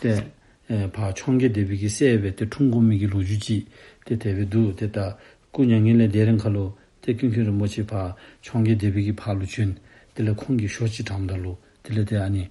ཏེ་ཨེ་ཕར་འཕྱོངས་རྒྱས་སྡེ་པའི་གི་སྲས་སྦེ་ཏེ་འཁྲུངས་དགོ་མི་གི་ལོ་རྒྱུས་ཅིག་ཏེ་དེ་སྦེ་འདུག། ཏེ་ད་སྐུ་མྱ་ངན་ལས་འདས་རན་ཁར་ལུ་ཏེ་ཀུན་མཁྱེན་རིན་པོ་ཆེ་ཕར་འཕྱོངས་རྒྱས་སྡེ་པའི་གི་ཕར་ལུ་བྱོན། དེ་ལས་ཁོང་གིས་ཞོ་ཅིག་དྲངམ་ད་ལུ་དེ་ལས་ཏེ་ཨ་ནི་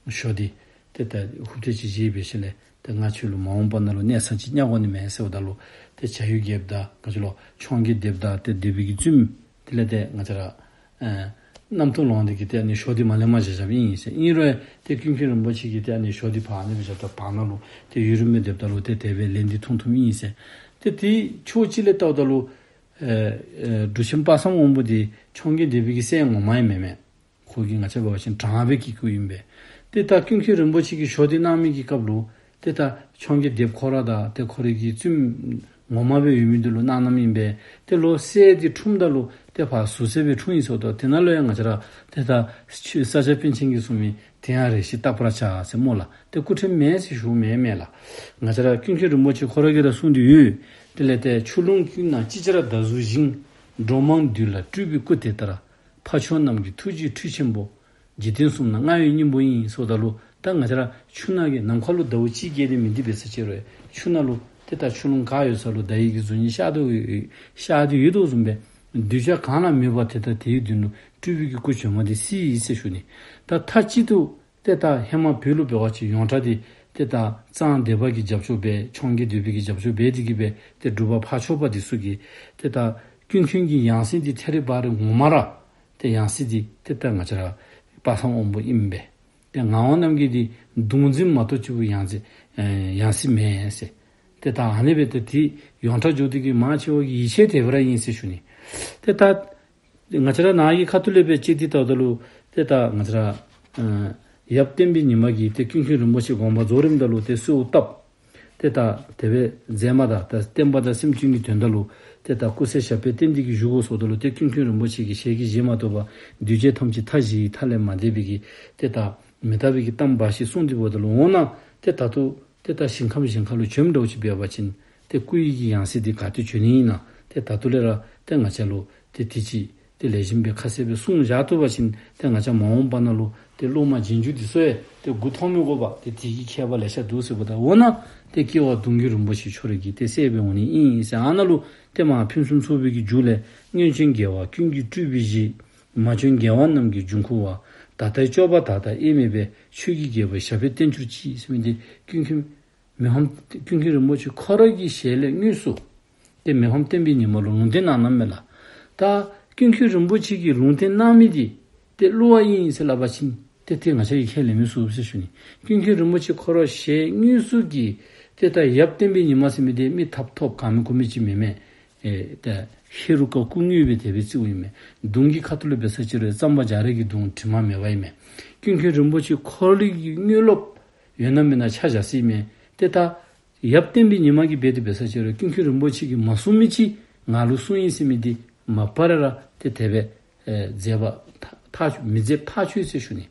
ཞོ་འདི་ཏེ་ད་ཧུབ་ཏེ་ཅིག་བཞེས་སྦེ་ཞིནམ་ལས་ཏེ་ང་ཁྱོད་ལུ་མ་འོངས་པ་ནང་ལུ་གནས་ས་ཅིག་བརྙ་དགོ་ནི་མས་ཟེརཝ་ད་ལུ་ཏེ་བྱ་ཡུལ་རྒྱལཔོ་དང་ང་བཅས་ལུ་འཕྱོངས་རྒྱས་སྡེཔ་དང་ཏེ་སྡེ་པའི་གི་བཙུནམོ་དེ་ལས་ཏེ་ང་བཅས་ར་ཨེ་རྣམ་རྟོག་ལངས་ཏེ་གིས་ཏེ་ཨ་ནི་ཞོ་འདི་མར་ལེན་པར་བཞག་བཞགཔ་ཨིན་ཟེར། ཨིན་རུང་ཏེ་ཀུན་མཁྱེན་རིན་པོ་ཆེ་གིས་ཏེ་ཨ་ནི་ཞོ་འདི་ཕར་ཨ་ནི་སྦེ་བཞགཔ་ད་བར་ན་ལུ་ཏེ་ཡུན་རིངམོ་སྦེ་སྡོདཔ་ད་ལུ་ཏེ་དེ་སྦེ་ལེན་ཏེ་འཐུང་འཐུངམ་ཨིན་ཟེར། ཏེ་དེ་ཕྱོགས་གཅིག་ལས་བལྟཝ་ད་ལུ་ཨེ་ཨེ་འབྲུག་ཆེན་དཔག་བསམ་དབང་པོ་འདི་འཕྱོངས་རྒྱས་སྡེ་པའི་གི་སྲས་ངོ་མ་ཡང་མེན་མས། ཁོ་གིས་ང་བཅས་འབད་བ་ཅིན་དྲང་སྦེ་བཀལ་བཀལཝ་ཨིན་པས། ཏེ་ད་ཀུན་མཁྱེན་རིན་པོ་ཆེ་གིས་ཞོ་འདི་གནང་མི་གི་སྐབས་ལུ་ཏེ་ད་འཕྱོངས་རྒྱས་སྡེཔ་ཁོ་ར་དང་ཏེ་ཁོ་རའི་གི་བཙུནམོ་ངོ་མ་སྦེ་ཡོད་མི་འདི་ལུ་གནང་གནངམ་ཨིན་པས། ཏེ་ལོག་སྲས་འདི་འཁྲུངསམ་ད་ལུ་ཏེ་ཕར་ཟུར་སྲས་སྦེ་འཁྲུངས་ཡི་ཟེརཝ་ད་དེ་ནང་ལུ་ཡང་ང་བཅས་ར་ཏེ་ད་ཆོས་ས་སྐྱ་པཎ་ཆེན་གྱིས་གསུངས་མི་དེ་ཡང་རེ་ཞིག་རྟག་པར་བྱ་ཟེར་སྨོ་ལགས། ཏེ་སྐུ་ཕྲེང་མེན་ཟེར་ཞུཝ་མེན་མས་ལགས། ང་བཅས་ར་ཀུན་མཁྱེན་རིན་པོ་ཆེ་ཁོ་ར་གིས་ར་གསུངས་ཏེ་ཡོད། དེ་ལས་ཏེ་ཆུ་ཀླུང་ཀུན་ན་ཅིག་ཅར་ཟླ་གཟུགས་བཞིན། འགྲོ་མང་འདུལ་ལ་སྤྲུལ་པའི་སྐུ་དེ་ལྟར། འཕགས་མཆོག་རྣམས་ཀྱི་ཐུགས་རྗེའི་མཐུ་ཆེན་པོ། འཇིག་རྟེན་གསུམ་ན་མངའ་བའི་སྙིང་པོ་ཡིན་ཟེརཝ་ད་ལུ་ད་ང་བཅས་ར་ཆུ་ནང་གི་ནམ་མཁའ་ལུ་ཟླཝ་གཅིག་བརྒལ་ཏེ་མིན་འདི་འབད་ས་ཅིག་རུང་ཆུ་ནང་ལུ་ཏེ་ད་ཆུ་ཀླུང་ག་ཡོད་ས་ལུ་ཟླ་བའི་གི་གཟུགས་བརྙན་ཤར་དོ་ཡོད། ཤར་ཏེ་ཡོད་དོ་བཟུམ་སྦེ་གདུལ་བྱ་གང་ལ་མོས་པ་དེ་དག་དེའི་མདུན་ལུ་སྤྲུལ་པའི་གི་སྐུ་བྱོན་མ་འདི་སྲིད་ཡིན་ཟེར་ཞུ་ནི། ད་མཐའ་གཅིག་ཏུ་ཏེ་ད་ཧེ་མ་བོད་ལུ་འབད་བ་ཅིན་ཡོངས་གྲགས་འདི་ཏེ་ད་གཙང་སྡེ་པ་གིས་རྒྱབ་སྐྱོར་འབད་འཕྱོངས་རྒྱས་སྡེ་པ་གིས་རྒྱབ་སྐྱོར་འབད་དེ་གིས་སྦེ་ཏེ་འབྲུག་པ་འཕགས་མཆོག་པ་འདི་ཚུ་གིས་ཏེ་ད་ཀུན་མཁྱེན་གྱི་ཡང་སྲིད་འདི་ཐེ་རི་བ་རི་ངོ་མ་ར་ཏེ་ཡང་སྲིད་འདི་ཏེ་ད་ང་བཅས་ར་དཔག་བསམ་དབང་པོ་ཨིན་པས། ཏེ་ངག་དབང་རྣམ་རྒྱལ་འདི་གདུང་འཛིན་མ་གཏོགས་ཅིག་པོ་ཡང་སྲིད་ཨེ་ཡང་སྲིད་མེན་ཟེར། ཏེ་ད་ཨ་ནི་སྦེ་ཏེ་དེ་ཡོངས་གྲགས་འགྱོ་དེ་གིས་མང་ཆེ་བ་གིས་ཡིད་ཆེས་དེ་སྦེ་ར་ཨིན་ཟེར་ཞུ་ནི། ཏེ་ད་ང་བཅས་ར་ནཱ་གི་ཁ་ཐུག་ལས་སྦེ་ཅིག་འདི་བལྟཝ་ད་ལུ་ཏེ་ད་ང་བཅས་ར་ཨ་ཡབ་བསྟན་པའི་ཉི་མ་གིས་ཏེ་ཀུན་མཁྱེན་རིན་པོ་ཆེ་དགོངས་པ་རྫོགས་རནམ་ད་ལུ་ཏེ་གསོལཝ་བཏབ། ཏེ་ད་དེ་སྦེ་མཛད་མ་ད་ད་བསྟན་པ་དང་སེམས་ཅན་གྱི་དོན་དག་ལུ་ཏེ་ད་སྐུ་ཚེ་ཞབས་པད་བརྟན་ཏེ་གིས་བཞུགས་དགོ་ཟེརཝ་ད་ལུ་ཏེ་ཀུན་མཁྱེན་རིན་པོ་ཆེ་གིས་ཞལ་གྱིས་བཞེས་མ་བཏུབ་པར་གདུལ་བྱ་ཐམས་ཅད་མཐའ་བཞིའི་མཐའ་ལས་མ་འདས་པའི་གི་ཏེ་ད་མི་རྟག་པའི་གི་གཏམ་འབའ་ཞིག་གསུངས་ཏེ་འབདཝ་ད་ལུ་འོ་ན་ཏེ་ད་ལྟོ་ཏེ་ད་ཞིང་ཁམས་གཞན་ཁ་ལུ་བྱོནམ་འདྲཝ་ཅིག་འབད་བ་ཅིན་ཏེ་སྐུ་ཡི་གི་ཡང་སྲིད་འདི་ག་ཏེ་བྱོན་ནི་ཨིན་ན། ཏེ་ད་ལྟོ་ལས་ར་ཏེ་ང་བཅས་ལུ་ཏེ་དེ་ཅིག་ཏེ་ལེགས་ཤོམ་སྦེ་ཁ་གསལ་སྦེ་གསུངས་བཞག་བཏུབ་པ་ཅིན་ཏེ་ང་བཅས་མ་འོངས་པ་ནང་ལུ་ཏེ་སློབ་མ་རྗེས་འཇུག་འདི་ཚུ་ཡང་ཏེ་མགུ་འཐོམ་མི་དགོ་པར་ཏེ་དེ་གི་ཁྱད་པར་ལེ་ཤ་འདུག་ཟེརཝ་ད་འོ་ན་ཏེ་སྐྱེ་བ་གདུང་བརྒྱུད་རིན་པོ་ཆེ་ཁྱོད་རའི་གི་ཏེ་སྲས་སྦེ་འོང་ནི་ཨིན་ཟེར། ཨ་ནཱ་ལུ་ཏེ་མ་ཕུན་སུམ་ཚོགས་པའི་གི་མཇུག་ལས། སྔོན་བྱོན་རྒྱལ་བ་ཀུན་གྱི་སྤྲུལ་པའི་གཞི། མ་བྱོན་རྒྱལ་བ་རྣམས་ཀྱི་འབྱུང་ཁུངས་པ། ད་ལྟའི་སྐྱོབ་པ་དག་དང་དབྱེར་མེད་པའི། ཆོས་ཀྱི་རྒྱལ་པོའི་ཞབས་པད་བརྟན་གྱུར་ཅིག་ཟེར་མི་འདི་ཀུན་མཁྱེན་མི་ཕམ་ཀུན་མཁྱེན་རིན་པོ་ཆེ་ཁོ་ར་གི་ཞལ་ལས་དངོས་སུ་ཏེ་མི་ཕམ་བསྟན་པའི་ཉི་མ་ལུ་ལུང་བསྟན་གནང་གནངམ་མས་ལགས། ད་ཀུན་མཁྱེན་རིན་པོ་ཆེ་གིས་ལུང་བསྟན་གནང་མི་འདི་ཏེ་བསླུ་བ་ཨིན་ཟེར་སླབ་པ་ཅིན་ཏེ་ཏེ་ང་བཅས་ཀྱིས་ཁས་ལེན་མི་ཚུགས་ཟེར་ཞུ་ནི། ཀུན་མཁྱེན་རིན་པོ་ཆེ་ཁོ་ར་ཞལ་དངོས་སུ་གིས་ཏེ་ད་ཡབ་བསྟན་པའི་ཉི་མ་ཟེར་མི་འདི་མི་ཐབ་ཐོབ་གང་མི་གོ་མི་ཅིག་མེན་མས། ཨེ་ད་ཧེ་རུ་ཀ་སྐུ་དངོས་སྦེ་དེ་སྦེ་བརྩིཝ་ཨིན་མས། གདུང་གི་ཁ་ཐུག་ལུ་འབད་ས་ཅིག་རུང་གཙང་པ་རྒྱ་རས་ཀྱི་གདུང་དྲི་མ་མེད་པ་ཨིན་མས། ཀུན་མཁྱེན་རིན་པོ་ཆེ་ཁོ་རའི་གི་དངོས་སློབ་ཡོད་ན་མེད་ན་ཆ་བཞག་ས་ཨིན་མས། ཏེ་ད་ ཡབ་བསྟན་པའི་ཉི་མ་གིས་འབད་དེ་འབད་ས་ཅིག་རུང་ཀུན་མཁྱེན་རིན་པོ་ཆེ་གིས་མ་གསུངས་མི་ཅིག་ང་ལུ་གསུངས་ཡི་ཟེར་མི་འདི་མ་པ་ར་ར་ཏེ་དེ་སྦེ་ཨེ་མཛད་པ་ཐག་ཐག་མི་མཛདཔ་ཐག་ཆོད་ཟེར་ཞུ་ནི།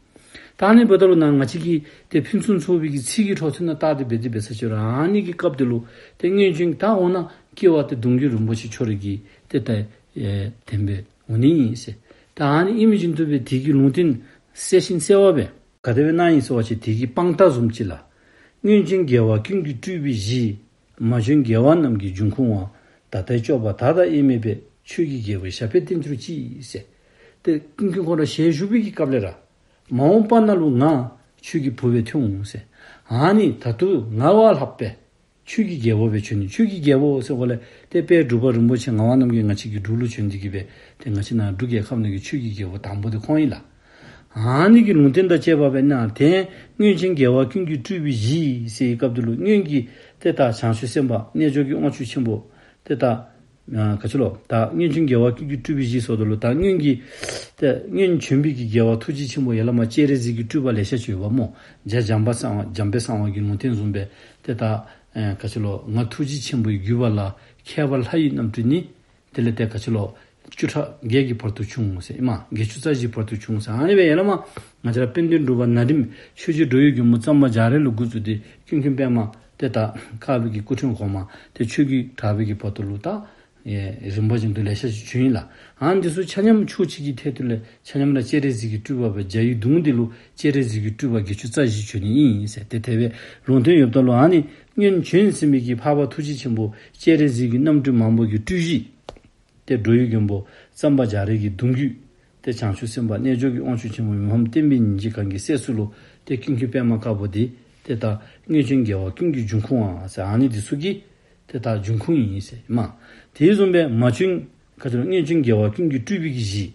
ད་ཨ་ནི་འབདཝ་ད་ལུ་ནཱ་ང་བཅས་ཀྱིས་ཏེ་ཕུན་སུམ་ཚོགས་པའི་གི་ཚིག་གི་འཕྲོ་མཐུད་ནང་བལྟ་སྟེ་འབད་དེ་འབད་ས་ཅིག་རུང་ཨ་ནི་གི་སྐབས་དེ་ལུ་ཏེ་སྔོན་བྱོན་ད་འོ་ན་སྐྱེ་བ་ཏེ་གདུང་བརྒྱུད་རིན་པོ་ཆེ་ཁྱོད་ར་གི་ཏེ་ད་ཨེ་བསྟན་པའི་འོང་ནི་ཨིན་ཟེར། ད་ཨ་ནི་ཨིན་མི་བཞིན་དུ་སྦེ་དེ་གི་ལུང་བསྟན་གསལ་ཞིང་གསལ་བ་སྦེ་ག་དེ་སྦེ་གནང་ཡི་ཟེར་བ་ཅིན་དེ་གི་དཔང་རྟགས་བཟུམ་ཅིག་ལགས། སྔོན་བྱོན་རྒྱལ་བ་ཀུན་གྱི་སྤྲུལ་པའི་གཞི། མ་བྱོན་རྒྱལ་བ་རྣམས་ཀྱི་འབྱུང་ཁུངས་པ། ད་ལྟའི་སྐྱོབ་པ་དག་དང་དབྱེར་མེད་པའི། ཆོས་ཀྱི་རྒྱལ་པོའི་ཞབས་པད་བརྟན་གྱུར་ཅིག་ཟེར། ཏེ་ཀུན་མཁྱེན་ཁོ་ར་ཞལ་བཞུགས་པའི་གི་སྐབས་ལས་ར་མ་འོངས་པ་ནང་ལུ་ང་ཆོས་ཀྱི་བུ་སྦེ་ཐོན་འོང་ཟེར། ཨ་ནི་ད་ལྟོ་ང་བ་ལྷག་པའི་ཆོས་ཀྱི་རྒྱལ་པོ་སྦེ་བྱོན་ནི། ཆོས་ཀྱི་རྒྱལ་པོ་ཟེར་གོ་ལས་ཏེ་དཔལ་འབྲུག་པ་རིན་པོ་ཆེ་ངག་དབང་རྣམ་རྒྱལ་ང་བཅས་ཀྱི་འབྲུག་ལུ་བྱོན་ཏེ་གི་སྦེ་ཏེ་ང་བཅས་ནཱ་འབྲུག་རྒྱལ་ཁབ་ནང་གི་ཆོས་ཀྱི་རྒྱལ་པོ་དང་པོ་དེ་ཁོང་ཨིན་ལགས། ཨ་ནི་གི་ལུང་བསྟན་དང་བཅས་པ་སྦེ་གནང་སྟེ་སྔོན་བྱོན་རྒྱལ་བ་ཀུན་གྱི་སྤྲུལ་པའི་གཞི་ཟེར་བའི་སྐབས་དེ་ལུ་སྔོན་གྱི་ཏེ་ད་བྱང་ཆུབ་སེམས་དཔའ་རྣལ་འབྱོར་གྱི་དབང་ཕྱུག་ཆེན་པོ་ཏེ་ད་ཨ་ག་ཅི་ལོ། ད་སྔོན་བྱོན་རྒྱལ་བ་ཀུན་གྱི་སྤྲུལ་པའི་གཞི་ཟེརཝ་ད་ལུ་ད་སྔོན་གྱི་ཏེ་སྔོན་བྱོན་པའི་གི་རྒྱལ་བ་ཐུགས་རྗེ་ཆེན་པོ་ཡ་ལ་མ་སྤྱན་རས་གཟིགས་ཀྱི་སྤྲུལ་པ་ལེ་ཤ་ཅིག་ཡོདཔ་སྨོ། རྗེ་འཇམ་པ་གསང་བ་འཇམ་དཔལ་གསང་བ་གི་ལུང་བསྟན་བཟུམ་སྦེ་ཏེ་ད་ཨ་ག་ཅི་ལོ། ང་ཐུགས་རྗེ་ཆེན་པོའི་བརྒྱུད་པ་ལ། མཁས་པ་ལྷ་ཡི་རྣམ་སྤྲུལ་ནི། དེ་ལས་ཏེ་ག་ཅི་ལོ། བཅུ་ཕྲག་བརྒྱད་ཀྱི་བར་དུ་བྱུང་ཟེར། ཨིན་མས། བརྒྱད་ཅུ་རྩ་བཞིའི་བར་དུ་བྱུང་ཟེར། ཨ་ནི་སྦེ་ཡ་ལ་མ་ང་བཅས་ར་དཔལ་ལྡན་འབྲུག་པ་ན་རིམ་ཆོས་རྗེ་འགྲོ་བའི་མགོན་པོ་གཙང་པ་རྒྱ་རས་ལུ་འགོ་བཙུགས་ཏེ་ཀུན་མཁྱེན་པདྨ་ཏེ་ད་དཀར་པོའི་གི་སྐུ་ཕྲེང་གོང་མ་ཏེ་ཆོས་ཀྱི་གྲགས་པའི་གི་བར་དུ་ལུ་ད་ཨེ་རིམ་པ་བཞིན་དུ་ལེ་ཤ་ཅིག་བྱུང་ཡི་ལགས། ཨ་ནི་འདི་ཚུ་ཆ་མཉམ་ཕྱོགས་གཅིག་གི་ཐད་དུ་ལས་ཆ་མཉམ་ར་སྤྱན་རས་གཟིགས་ཀྱི་སྤྲུལ་པ་སྦེ་རྒྱ་ཡི་གདུང་འདི་ལུ་སྤྱན་རས་གཟིགས་ཀྱི་སྤྲུལ་པ་བརྒྱད་ཅུ་རྩ་བཞི་བྱོན་ནི་ཨིན་ཟེར་ཏེ་དེ་སྦེ་ལུང་བསྟན་ཡོདཔ་ད་ལུ་ཨ་ནི་སྔོན་བྱོན་ཟེར་མི་གི་འཕགས་པ་ཐུགས་རྗེ་ཆེན་པོ་སྤྱན་རས་གཟིགས་ཀྱི་རྣམ་སྤྲུལ་མང་པོ་གི་སྤྲུལ་གཞི། ཏེ་འགྲོ་བའི་མགོན་པོ་གཙང་པ་རྒྱ་རས་ཀྱི་གདུང་བརྒྱུད། ཏེ་བྱང་ཆུབ་སེམས་དཔའ་རྣལ་འབྱོར་གྱི་དབང་ཕྱུག་ཆེན་པོ་མི་ཕམ་བསྟན་པའི་ཉིན་བྱེད་གང་གི་སྲས་སུ་ལུ་ཏེ་ཀུན་མཁྱེན་པདྨ་དཀར་པོ་འདི་ཏེ་ད་སྔོན་བྱོན་རྒྱལ་བ་ཀུན་གྱི་འབྱུང་ཁུངས་པ་ཟེར་ཨ་ནི་འདི་ཚུ་གི་ཏེ་ད་འབྱུང་ཁུངས་ཨིན་ཟེར་མས། དེ་བཟུམ་སྦེ་མ་བྱོན་ག་ཅི་ལོ་སྔོན་བྱོན་རྒྱལ་བ་ཀུན་གྱི་སྤྲུལ་པའི་གི་གཞི།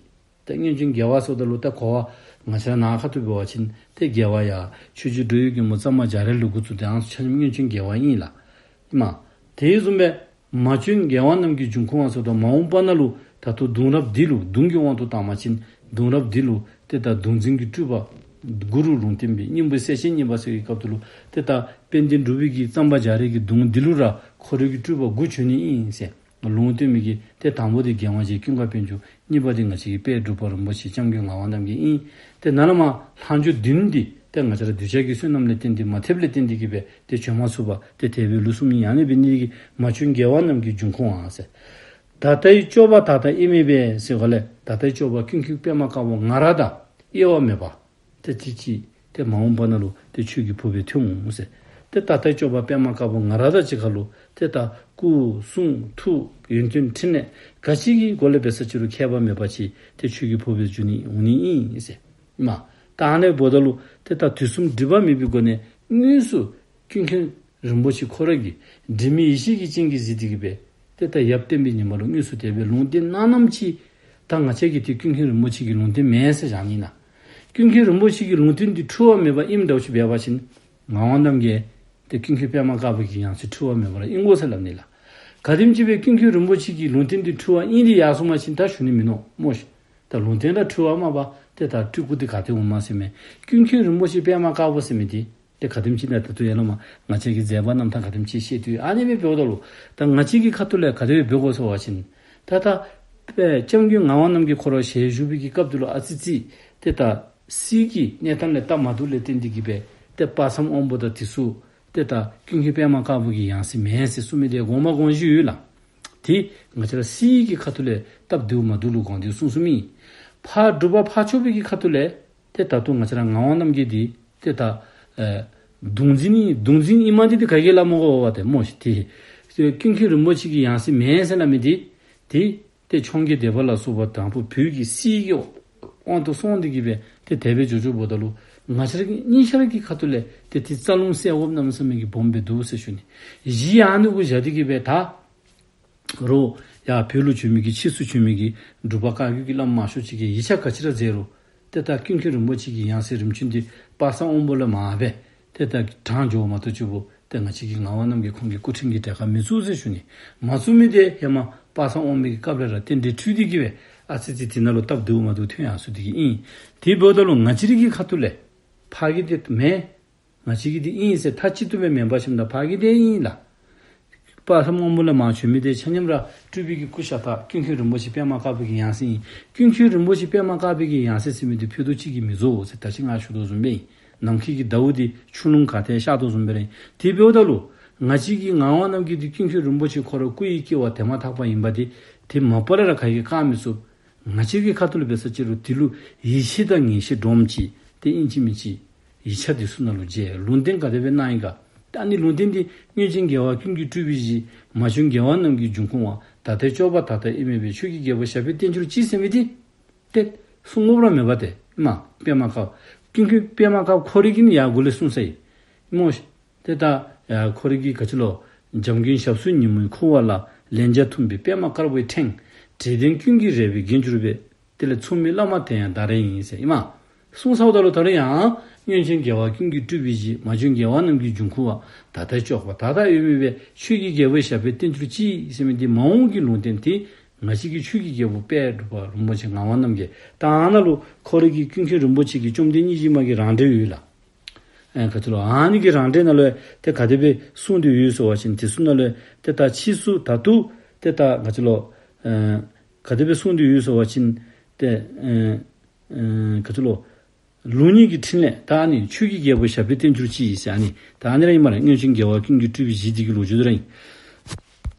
ཏེ་སྔོན་བྱོན་རྒྱལ་བ་ཟེརཝ་ད་ལུ་ད་གོ་བ་ང་བཅས་ར་ནཱ་ཁ་ཐུག་འབད་བ་ཅིན་ཏེ་རྒྱལ་བ་ཡ་ཆོས་རྗེ་འགྲོ་བའི་མགོན་པོ་གཙང་པ་རྒྱ་རས་ལུ་འགོ་བཙུགས་ཏེ་ཨ་ནི་ཚུ་ཆ་མཉམ་སྔོན་བྱོན་རྒྱལ་བ་ཨིན་ལགས། ཨིན་མས། དེ་བཟུམ་སྦེ་མ་བྱོན་རྒྱལ་བ་རྣམས་ཀྱི་འབྱུང་ཁུངས་པ་ཟེརཝ་ད་མ་འོངས་པ་ནང་ལུ་ད་ལྟོ་གདུང་རབས་འདི་ལུ་གདུང་གི་དབང་དུ་བཏང་བ་ཅིན་གདུང་རབས་འདི་ལུ་ཏེ་ད་གདུང་འཛིན་གྱི་སྤྲུལ་པ་གུ་རུ་ལུང་བསྟན་པའི་སྙིང་པོའི་གསལ་བྱེད་གཉིས་པ་ཟེར་བའི་སྐབས་དེ་ལུ་ཏེ་ད་དཔལ་ལྡན་འབྲུག་པའི་གི་གཙང་པ་རྒྱ་རས་ཀྱི་གདུང་འདི་ལུ་ར་ཁོ་རའི་གི་སྤྲུལ་པ་དགུ་བྱོན་ནི་ཨིན་ཟེར། ལུང་བསྟན་མི་གི་ཏེ་དང་པོ་དེ་རྒྱལ་དབང་རྗེ་ཀུན་དགའ་དཔལ་འབྱོར། གཉིས་པ་དེ་ང་བཅས་ཀྱི་དཔལ་འབྲུག་པ་རིན་པོ་ཆེ་སྐྱབས་མགོན་ངག་དབང་རྣམ་རྒྱལ་ཨིན། ཏེ་ནཱ་ལས་མར་ལྷག་འཕྲོ་བདུན་འདི་ཏེ་ང་བཅས་ར་གདུལ་བྱ་གི་བསོད་ནམས་ལས་བརྟེན་ཏེ་མ་ཐེབས་ལས་བརྟེན་ཏེ་གི་སྦེ་ཏེ་བྱོན་མ་ཚུགས་པར་ཏེ་དེ་སྦེ་ལུས་སོངམ་ཨིན། ཨ་ནི་འབད་ནི་དེ་གིས་མ་བྱོན་རྒྱལ་བ་རྣམས་ཀྱི་འབྱུང་ཁུངས་པ་ཟེར། ད་ལྟའི་སྐྱོབ་པ་དག་དང་དབྱེར་མེད་པའི་ཟེར་གོ་ལས་ད་ལྟའི་སྐྱོབ་པ་ཀུན་མཁྱེན་པདྨ་དཀར་པོ་ང་ར་དང་དབྱེ་བ་མེད་པ། ཏེ་དེ་ཅིག་ཏེ་མ་འོངས་པ་ནང་ལུ་ཏེ་ཆོས་ཀྱི་བུ་སྦེ་ཐོན་འོང་ཟེར། ཏེ་ད་ལྟའི་སྐྱོབ་པ་པདྨ་དཀར་པོ་ང་ར་དང་གཅིག་ཁར་ལུ་ཏེ་ད་སྐུ་གསུང་ཐུགས་ཡོན་ཏན་ཕྲིན་ལས་ག་ཅི་གི་སྒོ་ལས་འབད་ས་ཅི་རུང་ཁྱད་པར་མེད་པ་ཅིག་ཏེ་ཆོས་ཀྱི་བུ་སྦེ་འབྱུང་ནི་འོང་ནི་ཨིན་ཟེར། མ་ད་ཨ་ནི་འབདཝ་ད་ལུ་ཏེ་ད་དུས་གསུམ་སྒྲིབ་པ་མེད་པའི་སྒོ་ནས་དངོས་སུ་ཀུན་མཁྱེན་རིན་པོ་ཆེ་ཁོ་ར་གིས་དྲི་མེད་ཡེ་ཤེས་ཀྱི་སྤྱན་གྱིས་གཟིགས་ཏེ་གི་སྦེ་ཏེ་ད་ཡབ་བསྟན་པའི་ཉི་མ་ལུ་དངོས་སུ་དེ་སྦེ་ལུང་བསྟན་གནང་གནངམ་ཅིག་ད་ང་བཅས་ཀྱིས་ཏེ་ཀུན་མཁྱེན་རིན་པོ་ཆེ་གི་ལུང་བསྟན་མེན་ཟེར་བཞག་ནི་ན། ཀུན་མཁྱེན་རིན་པོ་ཆེ་གི་ལུང་བསྟན་འདི་འཁྲུལ་བ་མེད་པ་ཨིནམ་འདྲཝ་ཅིག་འབད་བ་ཅིན་ངག་དབང་རྣམ་རྒྱལ་ཏེ་ཀུན་མཁྱེན་པདྨ་དཀར་པོ་གི་ཡང་སྲིད་འཁྲུལ་བ་མེད་པ་ར་ཨིན་དགོ་ཟེར་སླབ་ནི་ལགས། ག་དེམ་ཅིག་སྦེ་ཀུན་མཁྱེན་རིན་པོ་ཆེ་གི་ལུང་བསྟན་འདི་འཁྲུལ་བ་ཨིན་ཏེ་ཡར་སོང་པ་ཅིན་ད་ཞུ་ནི་མིན་ནུག་སྨོ་ཤིག། ད་ལུང་བསྟན་ར་འཁྲུལ་བ་མ་པ་ཏེ་ད་སྤྲུལ་སྐུ་འདི་ག་ཏེ་འོངམ་ཟེར་མས། ཀུན་མཁྱེན་རིན་པོ་ཆེ་པདྨ་དཀར་པོ་ཟེར་མི་འདི་ཏེ་ག་དེམ་ཅིག་ན་ད་ལྟོ་ཡ་ལ་མ་ང་བཅས་ཀྱི་མཛད་པ་རྣམ་ཐར་ག་དེམ་ཅིག་བཤད་དུས་ཨ་ནི་སྦེ་འབདཝ་ད་ལུ་ད་ང་བཅས་ཀྱི་ཁ་ཐུག་ལས་ག་དེ་སྦེ་འབད་དགོ་ཟེར་བ་ཅིན་ད་ད་དཔལ་སྐྱབས་མགོན་ངག་དབང་རྣམ་རྒྱལ་ཁོ་ར་ཞལ་བཞུགས་པའི་གི་སྐབས་དེ་ལུ་ཨ་ཙི་ཙི་ཏེ་ད་སྲིད་ཀྱི་གནས་སྟངས་ལས་སྟབས་མ་བདེཝ་ལས་བརྟེན་ཏེ་གི་སྦེ་ཏེ་དཔག་བསམ་དབང་པོ་དང་དེ་ཚུ་ཏེ་ད་ཀུན་མཁྱེན་པདྨ་དཀར་པོ་གི་ཡང་སྲིད་མེན་ཟེར་གསུངས་མི་དེ་དགོངས་པ་དགོངས་གཞི་ཡོད་ལགས། ཏེ་ང་བཅས་ར་སྲིད་ཀྱི་ཁ་ཐུག་ལས་སྟབས་བདེཝ་མ་བདེཝ་ལུ་དགོངས་ཏེ་གསུངས་གསུངསམ་ཨིན། ཕར་འབྲུག་པ་ཕར་ཕྱོགས་པའི་གི་ཁ་ཐུག་ལས་ཏེ་ད་ལྟོ་ང་བཅས་ར་ངག་དབང་རྣམ་རྒྱལ་འདི་ཏེ་ད་ཨེ་གདུང་འཛིན་ནི་གདུང་འཛིན་ཨིནམ་འདི་ཏེ་ག་གིས་སླབ་མི་དགོ་པས་ཏེ་སྨོ་ཤིག། ཏེ་ཀུན་མཁྱེན་རིན་པོ་ཆེ་གི་ཡང་སྲིད་མེན་ཟེར་སླབ་མི་འདི་ཏེ་ཏེ་འཕྱོངས་རྒྱས་སྡེ་པ་ལ་སོགས་པ་དང་ཕུ་བོད་ཀྱི་སྲིད་ཀྱི་དབང་དུ་སོང་སྟེ་གི་སྦེ་ཏེ་དེ་སྦེ་འགྱོ་འགྱོཝ་ད་ལུ་ང་བཅས་ར་གི་གཉིས་ཆ་ར་གི་ཁ་ཐུག་ལས་ཏེ་ཏེ་རྩ་རླུང་སེལ་དགོཔ་གནམ་མེད་ས་མེད་ཀྱི་སྦོམ་སྦེ་འདུག་ཟེར་ཞུ་ནི། གཞི་ཨ་ནི་གུ་བཞག་སྟེ་གི་སྦེ་ད་རུང་ཡར་བོད་ལུ་བྱོན་མི་གི་ཕྱིས་སུ་བྱོན་མི་གི་འབྲུག་པ་བཀའ་བརྒྱུད་ཀྱི་བླམ་མང་ཤོས་ཅིག་གིས་ཡིག་ཆ་ག་ཅི་ར་མཛད་རུང་ཏེ་ད་ཀུན་མཁྱེན་རིན་པོ་ཆེ་གི་ཡང་སྲིད་རིམ་བྱོན་འདི་དཔག་བསམ་དབང་པོ་ལས་མར་སྦེ་ཏེ་ད་དྲངས་འགྱོཝ་མ་གཏོགས་ཅིག་པོ་ཏེ་ང་བཅས་ཀྱི་ངག་དབང་རྣམ་རྒྱལ་ཁོང་གི་སྐུ་ཕྲེང་གི་གྲལ་ཁར་མི་ཚུད་ཟེར་ཞུ་ནི། མ་ཚུད་མི་དེ་ཧེ་མ་དཔག་བསམ་དབང་པོའི་སྐབས་ལས་ར་རྟེན་འབྲེལ་འཁྲུལ་ཏེ་གི་སྦེ་ཨ་ཙི་ཙི་དེ་ནང་ལུ་སྟབས་བདེཝ་མ་བདེཝ་ཐོན་ཡར་སོང་སྟེ་གི་ཨིན། དེ་འབདཝ་ད་ལུ་ང་བཅས་ར་གི་ཁ་ཐུག་ལས་ཕར་གི་དེ་མེན། ང་བཅས་ཀྱི་དེ་ཨིན་ཟེར་མཐའ་གཅིག་ཏུ་སྦེ་མེན་པར་ཞིནམ་ད་ཕར་གི་དེ་ཨིན་ལགས། དཔག་བསམ་དབང་པོ་ལས་མར་བྱོན་མི་དེ་ཆ་མཉམ་ར་སྤྲུལ་པའི་གི་སྐུ་ཤ་སྟག་ཀུན་མཁྱེན་རིན་པོ་ཆེ་པདྨ་དཀར་པོ་གི་ཡང་སྲིད་ཨིན། ཀུན་མཁྱེན་རིན་པོ་ཆེ་པདྨ་དཀར་པོ་གི་ཡང་སྲིད་ཟེར་མི་དེ་ཕུད་རྡོག་གཅིག་གིས་མི་རྫོགས་ཟེར་ད་ཅི་ང་ཞུ་དོ་བཟུམ་སྦེ་ཨིན། ནམ་མཁའི་གི་ཟླཝ་དེ་ཆུ་ཀླུང་ག་ཏེ་ཤར་དོ་བཟུམ་སྦེ་ར་ཨིན། དེ་འབདཝ་ད་ལུ་ང་བཅས་ཀྱི་ངག་དབང་རྣམ་རྒྱལ་དེ་ཀུན་མཁྱེན་རིན་པོ་ཆེ་ཁོ་ར་སྐུ་ཡི་སྐྱེ་བ་དེ་མ་ཐག་པ་ཨིན་པ་དེ་དེ་མ་པ་ལས་ར་ག་གིས་བཀག་མི་ཚུགས། ང་བཅས་ཀྱི་ཁ་ཐུག་ལས་འབད་ས་ཅིག་རུང་དེ་ལུ་ཡིད་ཆེས་དང་ངེས་ཤེས་འདྲོངམ་ཅིག་ཏེ་ཨིན་ཅི་མིན་ཅི་ཡིག་ཆ་དེ་ཚུ་ནང་ལུ་མཇལ། ལུང་བསྟན་ག་དེ་སྦེ་གནང་ཡི་ག། ད་ཨ་ནི་ལུང་བསྟན་དེ་སྔོན་བྱོན་རྒྱལ་བ་ཀུན་གྱི་སྤྲུལ་པའི་གཞི། མ་བྱོན་རྒྱལ་བ་རྣམས་ཀྱི་འབྱུང་ཁུངས་པ། ད་ལྟའི་སྐྱོབ་པ་ད་ལྟ་དབྱེར་མེད་པའི། ཆོས་ཀྱི་རྒྱལ་པོ་ཞབས་པད་བརྟན་གྱུར་ཅིག་ཟེར་མི་དེ་ཏེ་གསུང་དགོཔ་ར་མེད་པ་ཏེ་མ་པདྨ་དཀར་ཀུན་མཁྱེན་པདྨ་དཀར་ཁོ་རའི་གིས་ཡར་འགོ་ལས་གསུངས་ས་ཨིན། སྨོ་ཤ། ཏེ་ད་ཡ་ཁོ་རའི་གི་ག་ཅི་ལོ། འཇམ་མགོན་ཞབས་སོར་ཉིན་མོའི་ཁུ་བ་ལ། ལན་བརྒྱ་འཐུངས་པའི་པདྨ་དཀར་པོའི་ཕྲེང་། དྲེགས་ལྡན་ཀུན་གྱི་རལ་པའི་རྒྱན་གྱུར་པའི། དེ་ལས་མཚུངས་མེད་བླ་མ་དེ་ཡང་བདག་རང་ཡིན་ཟེར་ཨིན་མས། གསུངས་ཚརཝ་ད་ལུ་ད་རུང་ཡང་སྔོན་བྱོན་རྒྱལ་བ་ཀུན་གྱི་སྤྲུལ་པའི་གཞི། མ་བྱོན་རྒྱལ་བ་རྣམས་ཀྱི་འབྱུང་ཁུངས་པ། ད་ལྟའི་སྐྱོབ་པ་ད་ལྟ་དབྱེར་མེད་པའི། ཆོས་ཀྱི་རྒྱལ་པོའི་ཞབས་པད་བརྟན་གྱུར་ཅིག་ཟེར་མི་འདི་མ་འོངས་ཀྱི་ལུང་བསྟན་དེ་ང་བཅས་ཀྱི་ཆོས་ཀྱི་རྒྱལ་པོ་དཔལ་འབྲུག་པ་རིན་པོ་ཆེ་ངག་དབང་རྣམ་རྒྱལ། ད་ཨ་ནཱ་ལུ་ཁོ་རའི་གི་ཀུན་མཁྱེན་རིན་པོ་ཆེ་གི་བཅོམ་ལྡན་སྙིང་རྗེ་མ་གི་རང་འགྲེལ་ཡོད་ལགས། ཨེ་ག་ཅི་ལོ། ཨ་ནི་གི་རང་འགྲེལ་ནང་ལུ་ཏེ་ག་དེ་སྦེ་གསུངས་ཏེ་ཡོད་ཟེར་བ་ཅིན་དེ་ཚུ་ནང་ལུ་ཏེ་ད་ཕྱིས་སུ་ད་ལྟོ་ཏེ་ད་ག་ཅི་ལོ། ཨེ་ག་དེ་སྦེ་གསུངས་ཏེ་ཡོད་ཟེར་བ་ཅིན་ཏེ་ཨེ་ཨེ་ག་ཅི་ལོ། ལུགས་གཉིས་ཀྱི་ཕྲིན་ལས་ད་ཨ་ནི་ཆོས་ཀྱི་རྒྱལ་པོ་ཞབས་པད་བརྟན་གྱུར་ཅིག་ཟེར་ཨ་ནི་ད་ཨ་ནི་ར་ཨིན་མས་ལགས། སྔོན་བྱོན་རྒྱལ་བ་ཀུན་གྱི་སྤྲུལ་པའི་གཞི་འདི་གི་ལོ་རྒྱུས་དེ་ར་ཨིན།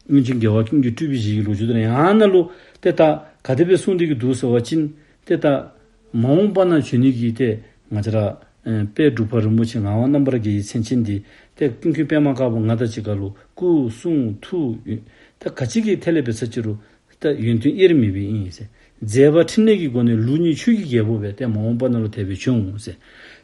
སྔོན་བྱོན་རྒྱལ་བ་ཀུན་གྱི་སྤྲུལ་པའི་གཞི་གི་ལོ་རྒྱུས་དེ་ར་ཨིན། ཨ་ནཱ་ལུ་ཏེ་ད་ག་དེ་སྦེ་གསུངས་ཏེ་གི་འདུག་ཟེར་བ་ཅིན་ཏེ་ད་མ་འོངས་པ་ན་བྱོན་ནི་གི་ཏེ་ང་བཅས་ར་ཨེ་དཔལ་འབྲུག་པ་རིན་པོ་ཆེ་ངག་དབང་རྣམ་པར་རྒྱལ་གྱི་མཚན་ཅན་འདི་ཏེ་ཀུན་མཁྱེན་པདྨ་དཀར་པོ་ང་དང་གཅིག་ཁར་ལུ་སྐུ་གསུང་ཐུགས་ཡོན་ད་ག་ཅི་གི་ཐད་ལས་འབད་ས་ཅིག་རུང་ད་ཡོན་ཏན་དབྱེར་མེད་པའི་ཨིན་ཟེར། མཛད་པ་ཕྲིན་ལས་ཀྱི་སྒོ་ནས་ལུགས་གཉིས་ཆོས་ཀྱི་རྒྱལ་པོ་སྦེ་ཏེ་མ་འོངས་པ་ནང་ལུ་དེ་སྦེ་བྱོན་འོང་ཟེར།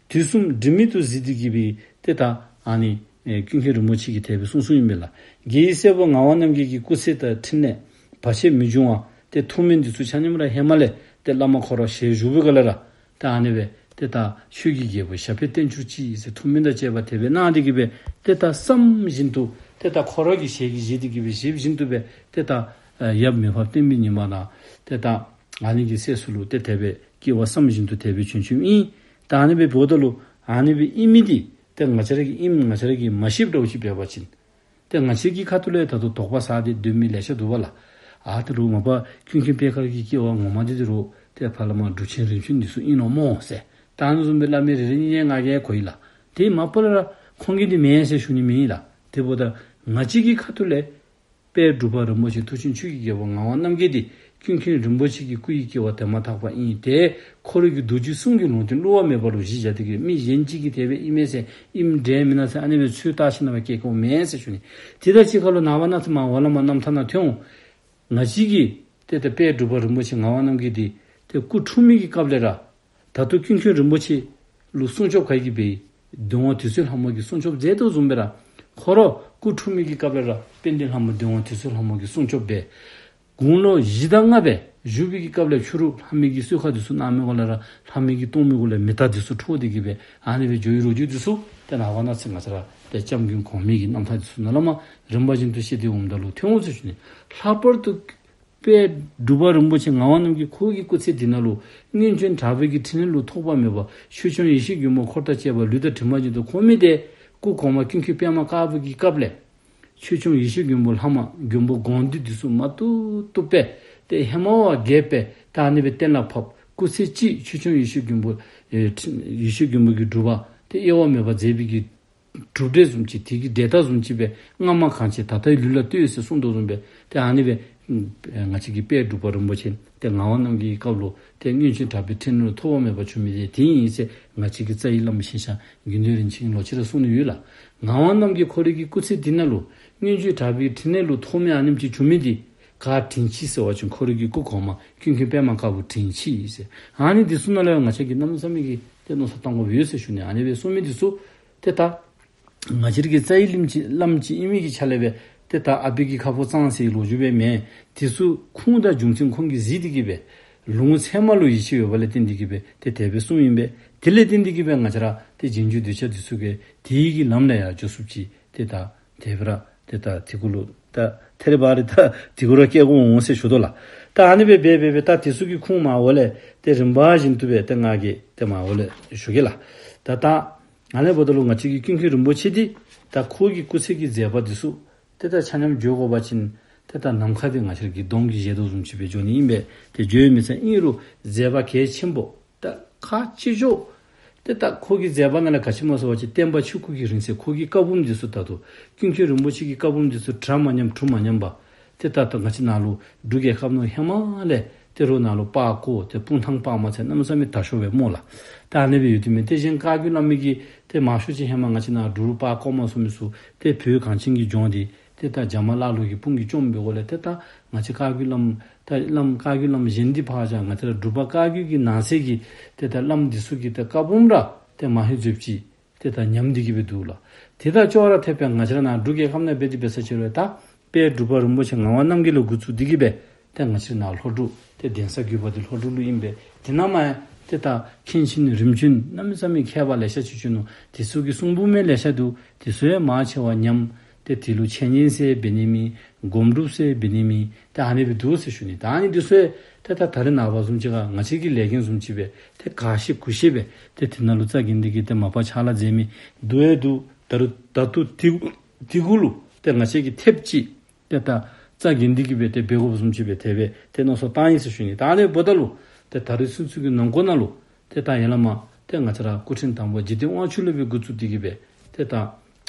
དུས་གསུམ་སྒྲིབ་མེད་དུ་གཟིགས་ཏེ་གི་སྦེ་ཏེ་ད་ཨ་ནི་ཨེ་ཀུན་མཁྱེན་རིན་པོ་ཆེ་གིས་དེ་སྦེ་གསུངས་གསུངསམ་ཨིན་པས་ལགས། རྒྱལ་བའི་སྲས་པོ་ངག་དབང་རྣམ་རྒྱལ་གྱི་སྐུ་ཚེ་དང་ཕྲིན་ལས་བར་ཆད་མི་འབྱུང་བ་ཏེ་ཐུགས་སྨོན་འདི་ཚུ་ཆ་མཉམ་ར་ཧེ་མ་ལས་ཏེ་བླ་མ་ཁོ་ར་ཞལ་བཞུགས་པའི་སྒང་ལས་ར་ཏེ་ཨ་ནི་སྦེ་ཏེ་ད་ཆོས་ཀྱི་རྒྱལ་པོ་ཞབས་པད་བརྟན་གྱུར་ཅིག་ཟེར་ཐུགས་སྨོན་དང་བཅས་པ་དེ་སྦེ་གནང་སྟེ་གི་སྦེ་ཏེ་ད་བསམ་བཞིན་དུ་ཏེ་ད་ཁོ་ར་གི་ཞལ་གྱིས་བཞེས་ཏེ་གི་སྦེ་བཞེས་བཞིན་དུ་སྦེ་ཏེ་ད་ཨ་ཡབ་མི་ཕམ་བསྟན་པའི་ཉི་མ་དང་ཏེ་ད་ཨ་ནི་གི་སྲས་སུ་ལུ་ཏེ་དེ་སྦེ་སྐྱེ་བ་བསམ་བཞིན་དུ་དེ་སྦེ་བྱོན་བྱོནམ་ཨིན། ད་ཨ་ནི་སྦེ་འབདཝ་ད་ལུ་ཨ་ནི་སྦེ་ཨིན་མི་འདི་ཏེ་ང་བཅས་ར་གིས་ཨིནམ་ང་བཅས་ར་གིས་མ་ཤེསཔ་འདྲཝ་ཅིག་འབད་བ་ཅིན་ཏེ་ང་བཅས་ཀྱི་ཁ་ཐུག་ལས་ད་ལྟོ་དོགས་པ་ཟ་སྟེ་སྡོད་མི་ལེ་ཤ་འདུག་པ་ལགས། ཨ་ད་རུང་མ་པ་ཀུན་མཁྱེན་པད་དཀར་གྱི་སྐྱེ་བ་ངོ་མ་འདི་ད་རུང་ཏེ་ཕར་ལས་མར་འབྲུག་ཆེན་རིམ་བྱོན་འདི་ཚུ་ཨིན་ནོ་སྨོ་ཟེར། ད་ཨ་ནི་བཟུམ་སྦེ་སླབ་མི་རེ་རེ་གཉིས་གཉིས་ང་གིས་གོ་ཡི་ལགས། དེ་མ་པ་ལས་ར་ཁོང་གིས་འདི་མེན་ཟེར་ཞུ་ནི་མེན་ལགས། དེ་འབདཝ་ད་ང་བཅས་ཀྱི་ཁ་ཐུག་ལས་དཔལ་འབྲུག་པ་རིན་པོ་ཆེ་མཐུ་ཆེན་ཆོས་ཀྱི་རྒྱལ་པོ་ངག་དབང་རྣམ་རྒྱལ་འདི་ཀུན་མཁྱེན་རིན་པོ་ཆེ་གི་སྐུ་ཡི་སྐྱེ་བ་དེ་མ་ཐག་པ་ཨིན། ཏེ་ཁོ་རའི་གི་རྡོ་རྗེ་གསུང་གི་ལུང་བསྟན་བསླུ་བ་མེད་པ་ལུ་གཞི་བཞག་སྟེ་གི་མི་གཞན་གཅིག་གིས་དེ་སྦེ་ཨིན་མས་ཟེར་ཨིནམ་འདྲས་མེན་ན་ཟེར་ཨ་ནི་སྦེ་ཚུར་བལྟ་ཞིནམ་ལས་སྐྱེ་དགོཔ་མེན་ཟེར་ཞུ་ནི། དེ་དང་གཅིག་ཁར་ལུ་ནངས་པ་གནངས་ཚེ་མར་འོག་ལས་མར་རྣམ་ཐར་ནང་ཐོན་འོང་། ང་བཅས་ཀྱི་ཏེ་ཏེ་དཔལ་འབྲུག་པ་རིན་པོ་ཆེ་ངག་དབང་རྣམ་རྒྱལ་འདི་ཏེ་སྐུ་འཁྲུངས་མི་གི་སྐབས་ལས་ར་ད་ལྟོ་ཀུན་མཁྱེན་རིན་པོ་ཆེ་ལུ་སྲུང་སྐྱོབ་ག་གིས་འབད་ཡི། འདོད་དབང་དུད་སོལ་ལྷ་མོ་གིས་སྲུང་སྐྱོབ་མཛད་དོ་བཟུམ་སྦེ་ར་ཁོ་ར་སྐུ་འཁྲུངས་མི་གི་སྐབས་ལས་ར་དཔལ་ལྡན་ལྷ་མོ་འདོད་དབང་དུད་སོལ་ལྷ་མོ་གིས་སྲུང་སྐྱོབ་འབད། དགུང་ལོ་བཞི་དང་ལྔ་སྦེ་བཞུགས་པའི་གི་སྐབས་ལས་ཕྱི་རུ་ལྷ་མོ་གི་གསོལ་ཁ་འདི་ཚུ་གནང་མི་གུ་ལས་ར་ལྷ་མོ་གི་གཏོར་མའི་གུ་ལས་མེ་སྟག་འདི་ཚུ་འཕྲོ་སྟེ་གི་སྦེ་ཨ་ནི་སྦེ་འགྱོ་བའི་ལོ་རྒྱུས་འདི་ཚུ་ཏེ་ནངས་པ་གནངས་ཚེ་ང་བཅས་ར་ཏེ་སྐྱབས་མགོན་གོང་མའི་གི་རྣམ་ཐར་འདི་ཚུ་ནང་ལས་མར་རིམ་པ་བཞིན་དུ་བཤད་དེ་འོངམ་ད་ལུ་ཐོན་འོང་ཟེར་ཞུ་ནི། ལྷག་པར་དུ་དཔལ་འབྲུག་པ་རིན་པོ་ཆེ་ངག་དབང་རྣམ་རྒྱལ་ཁོ་གི་སྐུ་ཚེ་འདི་ནང་ལུ་སྔོན་བྱོན་གྲགས་པའི་གི་ཕྲིན་ལས་ལུ་ཐོགས་པ་མེད་པ་ཆོས་སྐྱོང་ཡེ་ཤེས་མགོན་པོ་འཁོར་དང་བཅས་པ་ལུས་དང་གྲིབ་མ་བཞིན་དུ་འཁོར་མི་དེ་སྐུ་གོང་མ་ཀུན་མཁྱེན་པདྨ་དཀར་པོ་གི་སྐབས་ལས་ཆོས་སྐྱོང་ཡེ་ཤེས་མགོན་པོ་ལྷ་མོ་མགོན་པོ་དགོངས་འདུས་འདི་ཚུ་མ་བཏུབ་བཏུབ་སྦེ་ཏེ་ཧེ་མ་བ་རྒྱས་སྦེ་ད་ཨ་ནི་སྦེ་གཏན་ལ་ཕབ། སྐུ་ཚེ་གཅིག་ཆོས་སྐྱོང་ཡེ་ཤེས་མགོན་པོ་ཨེ་ཡེ་ཤེས་མགོན་པོ་གི་སྒྲུབ་པ་ཏེ་དབྱེ་བ་མེད་པར་མཛད་པའི་གི་གྲུབ་འབྲས་བཟུམ་ཅིག་དེ་གི་འབྲས་རྟགས་བཟུམ་ཅིག་སྦེ་སྔ་མ་གང་བྱས་ད་ལྟའི་ལུས་ལ་ལྟོས་ཟེར་གསུངས་དོ་བཟུམ་སྦེ་ཏེ་ཨ་ནི་སྦེ་ང་བཅས་ཀྱི་དཔལ་འབྲུག་པ་རིན་པོ་ཆེ་ཏེ་ངག་དབང་རྣམ་རྒྱལ་གྱི་སྐབས་ལུ་ཏེ་སྔོན་བྱོན་གྲགས་པའི་ཕྲིན་ལས་ལུ་ཐོགས་པ་མེད་པར་བྱོན་མི་དེ་དེ་ཨིན་ཟེར་ང་བཅས་ཀྱི་རྩ་བའི་བླ་མ་ཞིང་གཤེགས་དགེ་འདུན་རིན་ཆེན་ལོ་ཆེ་ར་གསུངས་ནི་ཡོད་ལགས། ངག་དབང་རྣམ་རྒྱལ་ཁོ་རའི་གི་སྐུ་ཚེ་འདི་ནང་ལུ་སྔོན་བྱོན་གྲགས་པའི་ཕྲིན་ལས་ལུ་ཐོགས་མེད་ཨ་ནེམ་ཅིག་བྱུང་མི་དེ་ག་དྲིན་ཆེ་ཟེར་བ་ཅིན་ཁོ་རའི་གི་སྐུ་གོང་མ་ཀུན་མཁྱེན་པདྨ་དཀར་པོ་དྲིན་ཆེ་ཟེར། ཨ་ནི་འདི་ཚུ་ནང་ལས་ང་བཅས་ཀྱིས་གནམ་མེད་ས་མེད་ཀྱི་ཏེ་མནོ་བསམ་གཏང་དགོཔ་ཡོད་ཟེར་ཞུ་ནི། ཨ་ནི་སྦེ་གསུངས་མི་འདི་ཚུ་ཏེ་ད་ང་བཅས་ཀྱི་རྩ་བའི་བླམ་ཅིག་བླམ་ཅིག་ཨིན་མི་གི་ཆ་ལས་སྦེ་ཏེ་ད་ཨ་པའི་གི་ཁ་ཕོ་གཙང་ཟེར་ལོ་རྒྱུས་སྦེ་མེན། དེ་ཚུ་ཁུངས་དང་རྒྱུ་མཚན་ཁོང་གིས་གཟིགས་ཏེ་གི་སྦེ་ལུང་ཚད་མ་ལུ་ཡིད་ཆེས་ཡོད་པ་ལས་བརྟེན་ཏེ་གི་སྦེ་ཏེ་དེ་སྦེ་གསུངས་ཨིན་པས། དེ་ལས་བརྟེན་ཏེ་གི་སྦེ་ང་བཅས་ར་ཏེ་རྗེས་འཇུག་གདུལ་བྱ་འདི་ཚུ་གིས་དེ་གི་ལམ་ལས་ཡར་འགྱོ་ཚུགསཔ་ཅིག་ཏེ་ད་དེ་སྦེ་ར་ཏེ་ད་དེ་གུ་ལུ་ད་ཐེ་རེ་བ་རེ་ད་དེ་གུ་ར་བཀལ་དགོ་འོང་ཟེར་ཞུ་དོ་ལགས། ད་ཨ་ནི་སྦེ་འབད་འབད་འབད་ད་དེ་ཚུ་གི་ཁུངས་མར་འོག་ལས་ཏེ་རིམ་པ་བཞིན་དུ་སྦེ་ཏེ་ང་གིས་ཏེ་མར་འོག་ལས་ཞུ་གེ་ལགས། ད་ད་ཨ་ནི་འབདཝ་ད་ལུ་ང་བཅས་ཀྱི་ཀུན་མཁྱེན་རིན་པོ་ཆེ་འདི་ད་ཁོ་གི་སྐུ་ཚེ་གི་མཛད་པ་འདི་ཚུ་ ཏེ་ད་ཆ་མཉམ་འགྱོ་དགོ་པ་ཅིན་ཏེ་ད་ནམ་མཁའ་འདི་ང་བཅས་ར་གི་གདོང་གིས་འཇལ་དོ་བཟུམ་ཅིག་སྦེ་འགྱོ་ནི་ཨིན་པས། ཏེ་འགྱོ་ཡོད་མི་ཚད་ཨིན་རུང་མཛད་པ་གལ་ཆེན་པོ། ད་ཁག་ཆེ་ཤོས་ཏེ་ད་ཁོ་གི་མཛད་པ་ནང་ལས་ག་ཅི་སྨོ་ཟེར་བ་ཅིན་བསྟན་པ་ཆོས་སྐུ་གི་རིང་བསྲེལ། ཁོ་གི་བཀའ་འབུམ་འདི་ཚུ་ད་ལྟོ་ཀུན་མཁྱེན་རིན་པོ་ཆེ་གི་བཀའ་འབུམ་འདི་ཚུ་གྲ་མ་ཉམས་གྲུ་མ་ཉམས་པར་ཏེ་ད་ད་ང་བཅས་ནཱ་ལུ་འབྲུག་རྒྱལ་ཁབ་ནང་ཧེ་མ་ལས་ཏེ་རོགས་ནཱ་ལུ་པར་བརྐོ་སྟེ་སྤུངས་ཐང་པར་མ་ཚད་གནམ་མེད་ས་མེད་དྲག་ཤོས་སྦེ་སྨོ་ལགས། ད་ཨ་ནི་སྦེ་ཡོད་དེ་མས། ཏེ་གཞན་བཀའ་བརྒྱུད་བླ་མའི་གི་ཏེ་མང་ཤོས་ཅིག་ཧེ་མ་ང་བཅས་ནཱ་འབྲུག་ལུ་པར་བརྐོ་མ་ཚུགས་མི་ཚུ་ཏེ་བོད་གངས་ཅན་གྱི་ལྗོངས་འདི་ཏེ་ད་རྒྱ་དམར་ཀླ་ཀློ་གི་དཔུང་གིས་བཅོམ་པའི་སྒོ་ལས་ཏེ་ད་ང་བཅས་བཀའ་བརྒྱུད་བླམ་ད་བླམ་བཀའ་བརྒྱུད་བླམ་གཞན་འདི་ཕར་བཞག། ང་བཅས་ར་འབྲུག་པ་བཀའ་བརྒྱུད་ཀྱི་ནང་གསེས་ཀྱི་ཏེ་ད་བླམ་འདི་ཚུ་གི་ཏེ་བཀའ་འབུམ་ར་ཏེ་མ་ཧེ་མཛོད་ཅིག་ཏེ་ད་ཉམས་ཏེ་གི་སྦེ་འདུག་ལགས། ཏེ་ད་ཅོག་ར་འཐདཔ་སྦེ་ང་བཅས་ར་ནཱ་འབྲུག་རྒྱལ་ཁབ་ནང་འབད་དེ་འབད་ས་ཅིག་རུང་ད་དཔལ་འབྲུག་པ་རིན་པོ་ཆེ་ངག་དབང་རྣམ་རྒྱལ་ལས་འགོ་བཙུགས་ཏེ་གི་སྦེ་ཏེ་ང་བཅས་ར་ནཱ་ལྷོ་འབྲུག་ཏེ་གདན་ས་བརྒྱུད་པ་འདི་ལྷོ་འབྲུག་ལུ་ཨིན་པས། དེ་ནང་མ་ཡང་ཏེ་ད་མཁན་ཆེན་རིམ་བྱོན་གནམ་མེད་ས་མེད་མཁས་པ་ལེ་ཤ་ཅིག་བྱོན་ནུག། དེ་ཚུ་གི་གསུང་འབུམ་ཡང་ལེ་ཤ་འདུག། དེ་ཚུ་ཡང་མང་ཆེ་བ་ཉམས། ཏེ་དེ་ལུ་འཆད་ཉན་ཟེར་འབད་ནི་མེད། སྒོམ་སྒྲུབ་ཟེར་འབད་ནི་མེད། ཏེ་ཨ་ནི་སྦེ་འདུག་ཟེར་ཞུ་ནི། ད་ཨ་ནི་འདི་ཚུ་ཡང་ཏེ་ད་ད་རེས་ནངས་པ་བཟུམ་ཅིག་ཁར་ང་བཅས་ཀྱི་ལས་འགན་བཟུམ་ཅིག་སྦེ་ཏེ་ག་ཤེས་གུ་ཤེས་སྦེ་ཏེ་དེ་ནང་ལུ་རྩ་འགེངས་ཏེ་གི་ཏེ་མ་པ་ཕྱག་ལཱ་མཛད་མི་འདུག་ཡང་འདུག། ད་རུང་ད་ལྟོ་དེ་དེ་གུ་ལུ་ཏེ་ང་བཅས་ཀྱིས་ཐེབས་ཅིག་ཏེ་ད་རྩ་འགེངས་ཏེ་གི་སྦེ་ཏེ་འབད་དགོཔ་བཟུམ་ཅིག་སྦེ་དེ་སྦེ་ཏེ་མནོ་བསམ་བཏང་ཡི་ཟེར་ཞུ་ནི། ད་ཨ་ནི་འབདཝ་ད་ལུ་ཏེ་ད་རེས་ཚུན་ཚོད་ཀྱི་ནང་འཁོད་ནང་ལུ་ཏེ་ད་ཡ་ལ་མ་ཏེ་ང་བཅས་ར་སྐུ་ཕྲེང་དང་པོ་འཇིག་རྟེན་དབང་ཕྱུག་ལས་སྦེ་འགོ་བཙུགས་ཏེ་གི་སྦེ་ཏེ་ད་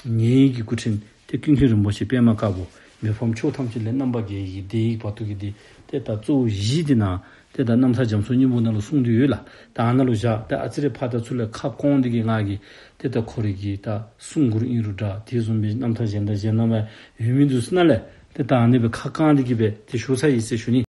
ཉེ་བའི་གི་སྐུ་ཕྲེང་ཏེ་ཀུན་མཁྱེན་རིན་པོ་ཆེ་པདྨ་དཀར་པོ་མི་ཕམ་ཕྱོགས་ཐམས་ཅད་ལས་རྣམ་པར་རྒྱལ་བའི་གི་སྡེ་ཡི་བར་དུ་གི་འདི་ཏེ་ད་གཙོ་བོ་གཞི་འདི་ནཱ་ཏེ་ད་རྣམ་ཐར་རྒྱ་མཚོ་སྙིང་པོ་ནང་ལུ་གསུངས་ཏེ་ཡོད་ལགས། ད་ཨ་ནཱ་ལུ་བཞག། ཏེ་ཨ་ཙི་རེ་ཕར་དང་ཚུར་ལས་ཁ་སྐོང་སྟེ་གི་ང་གིས་ཏེ་ད་ཁོ་རའི་གི་ད་གསུང་མགུར་ཨིན་རུང་འདྲ། དེ་བཟུམ་སྦེ་རྣམ་ཐར་གཞན་དང་གཞན་ནང་ལུ་ཡོད་མི་འདུག་ཟེར་ན་ལས་ཏེ་ད་ཨ་ནི་སྦེ་ཁ་བཀང་སྟེ་གི་སྦེ་ཏེ་ཞུ་ཚར་ཡི་ཟེར་ཞུ་ནི།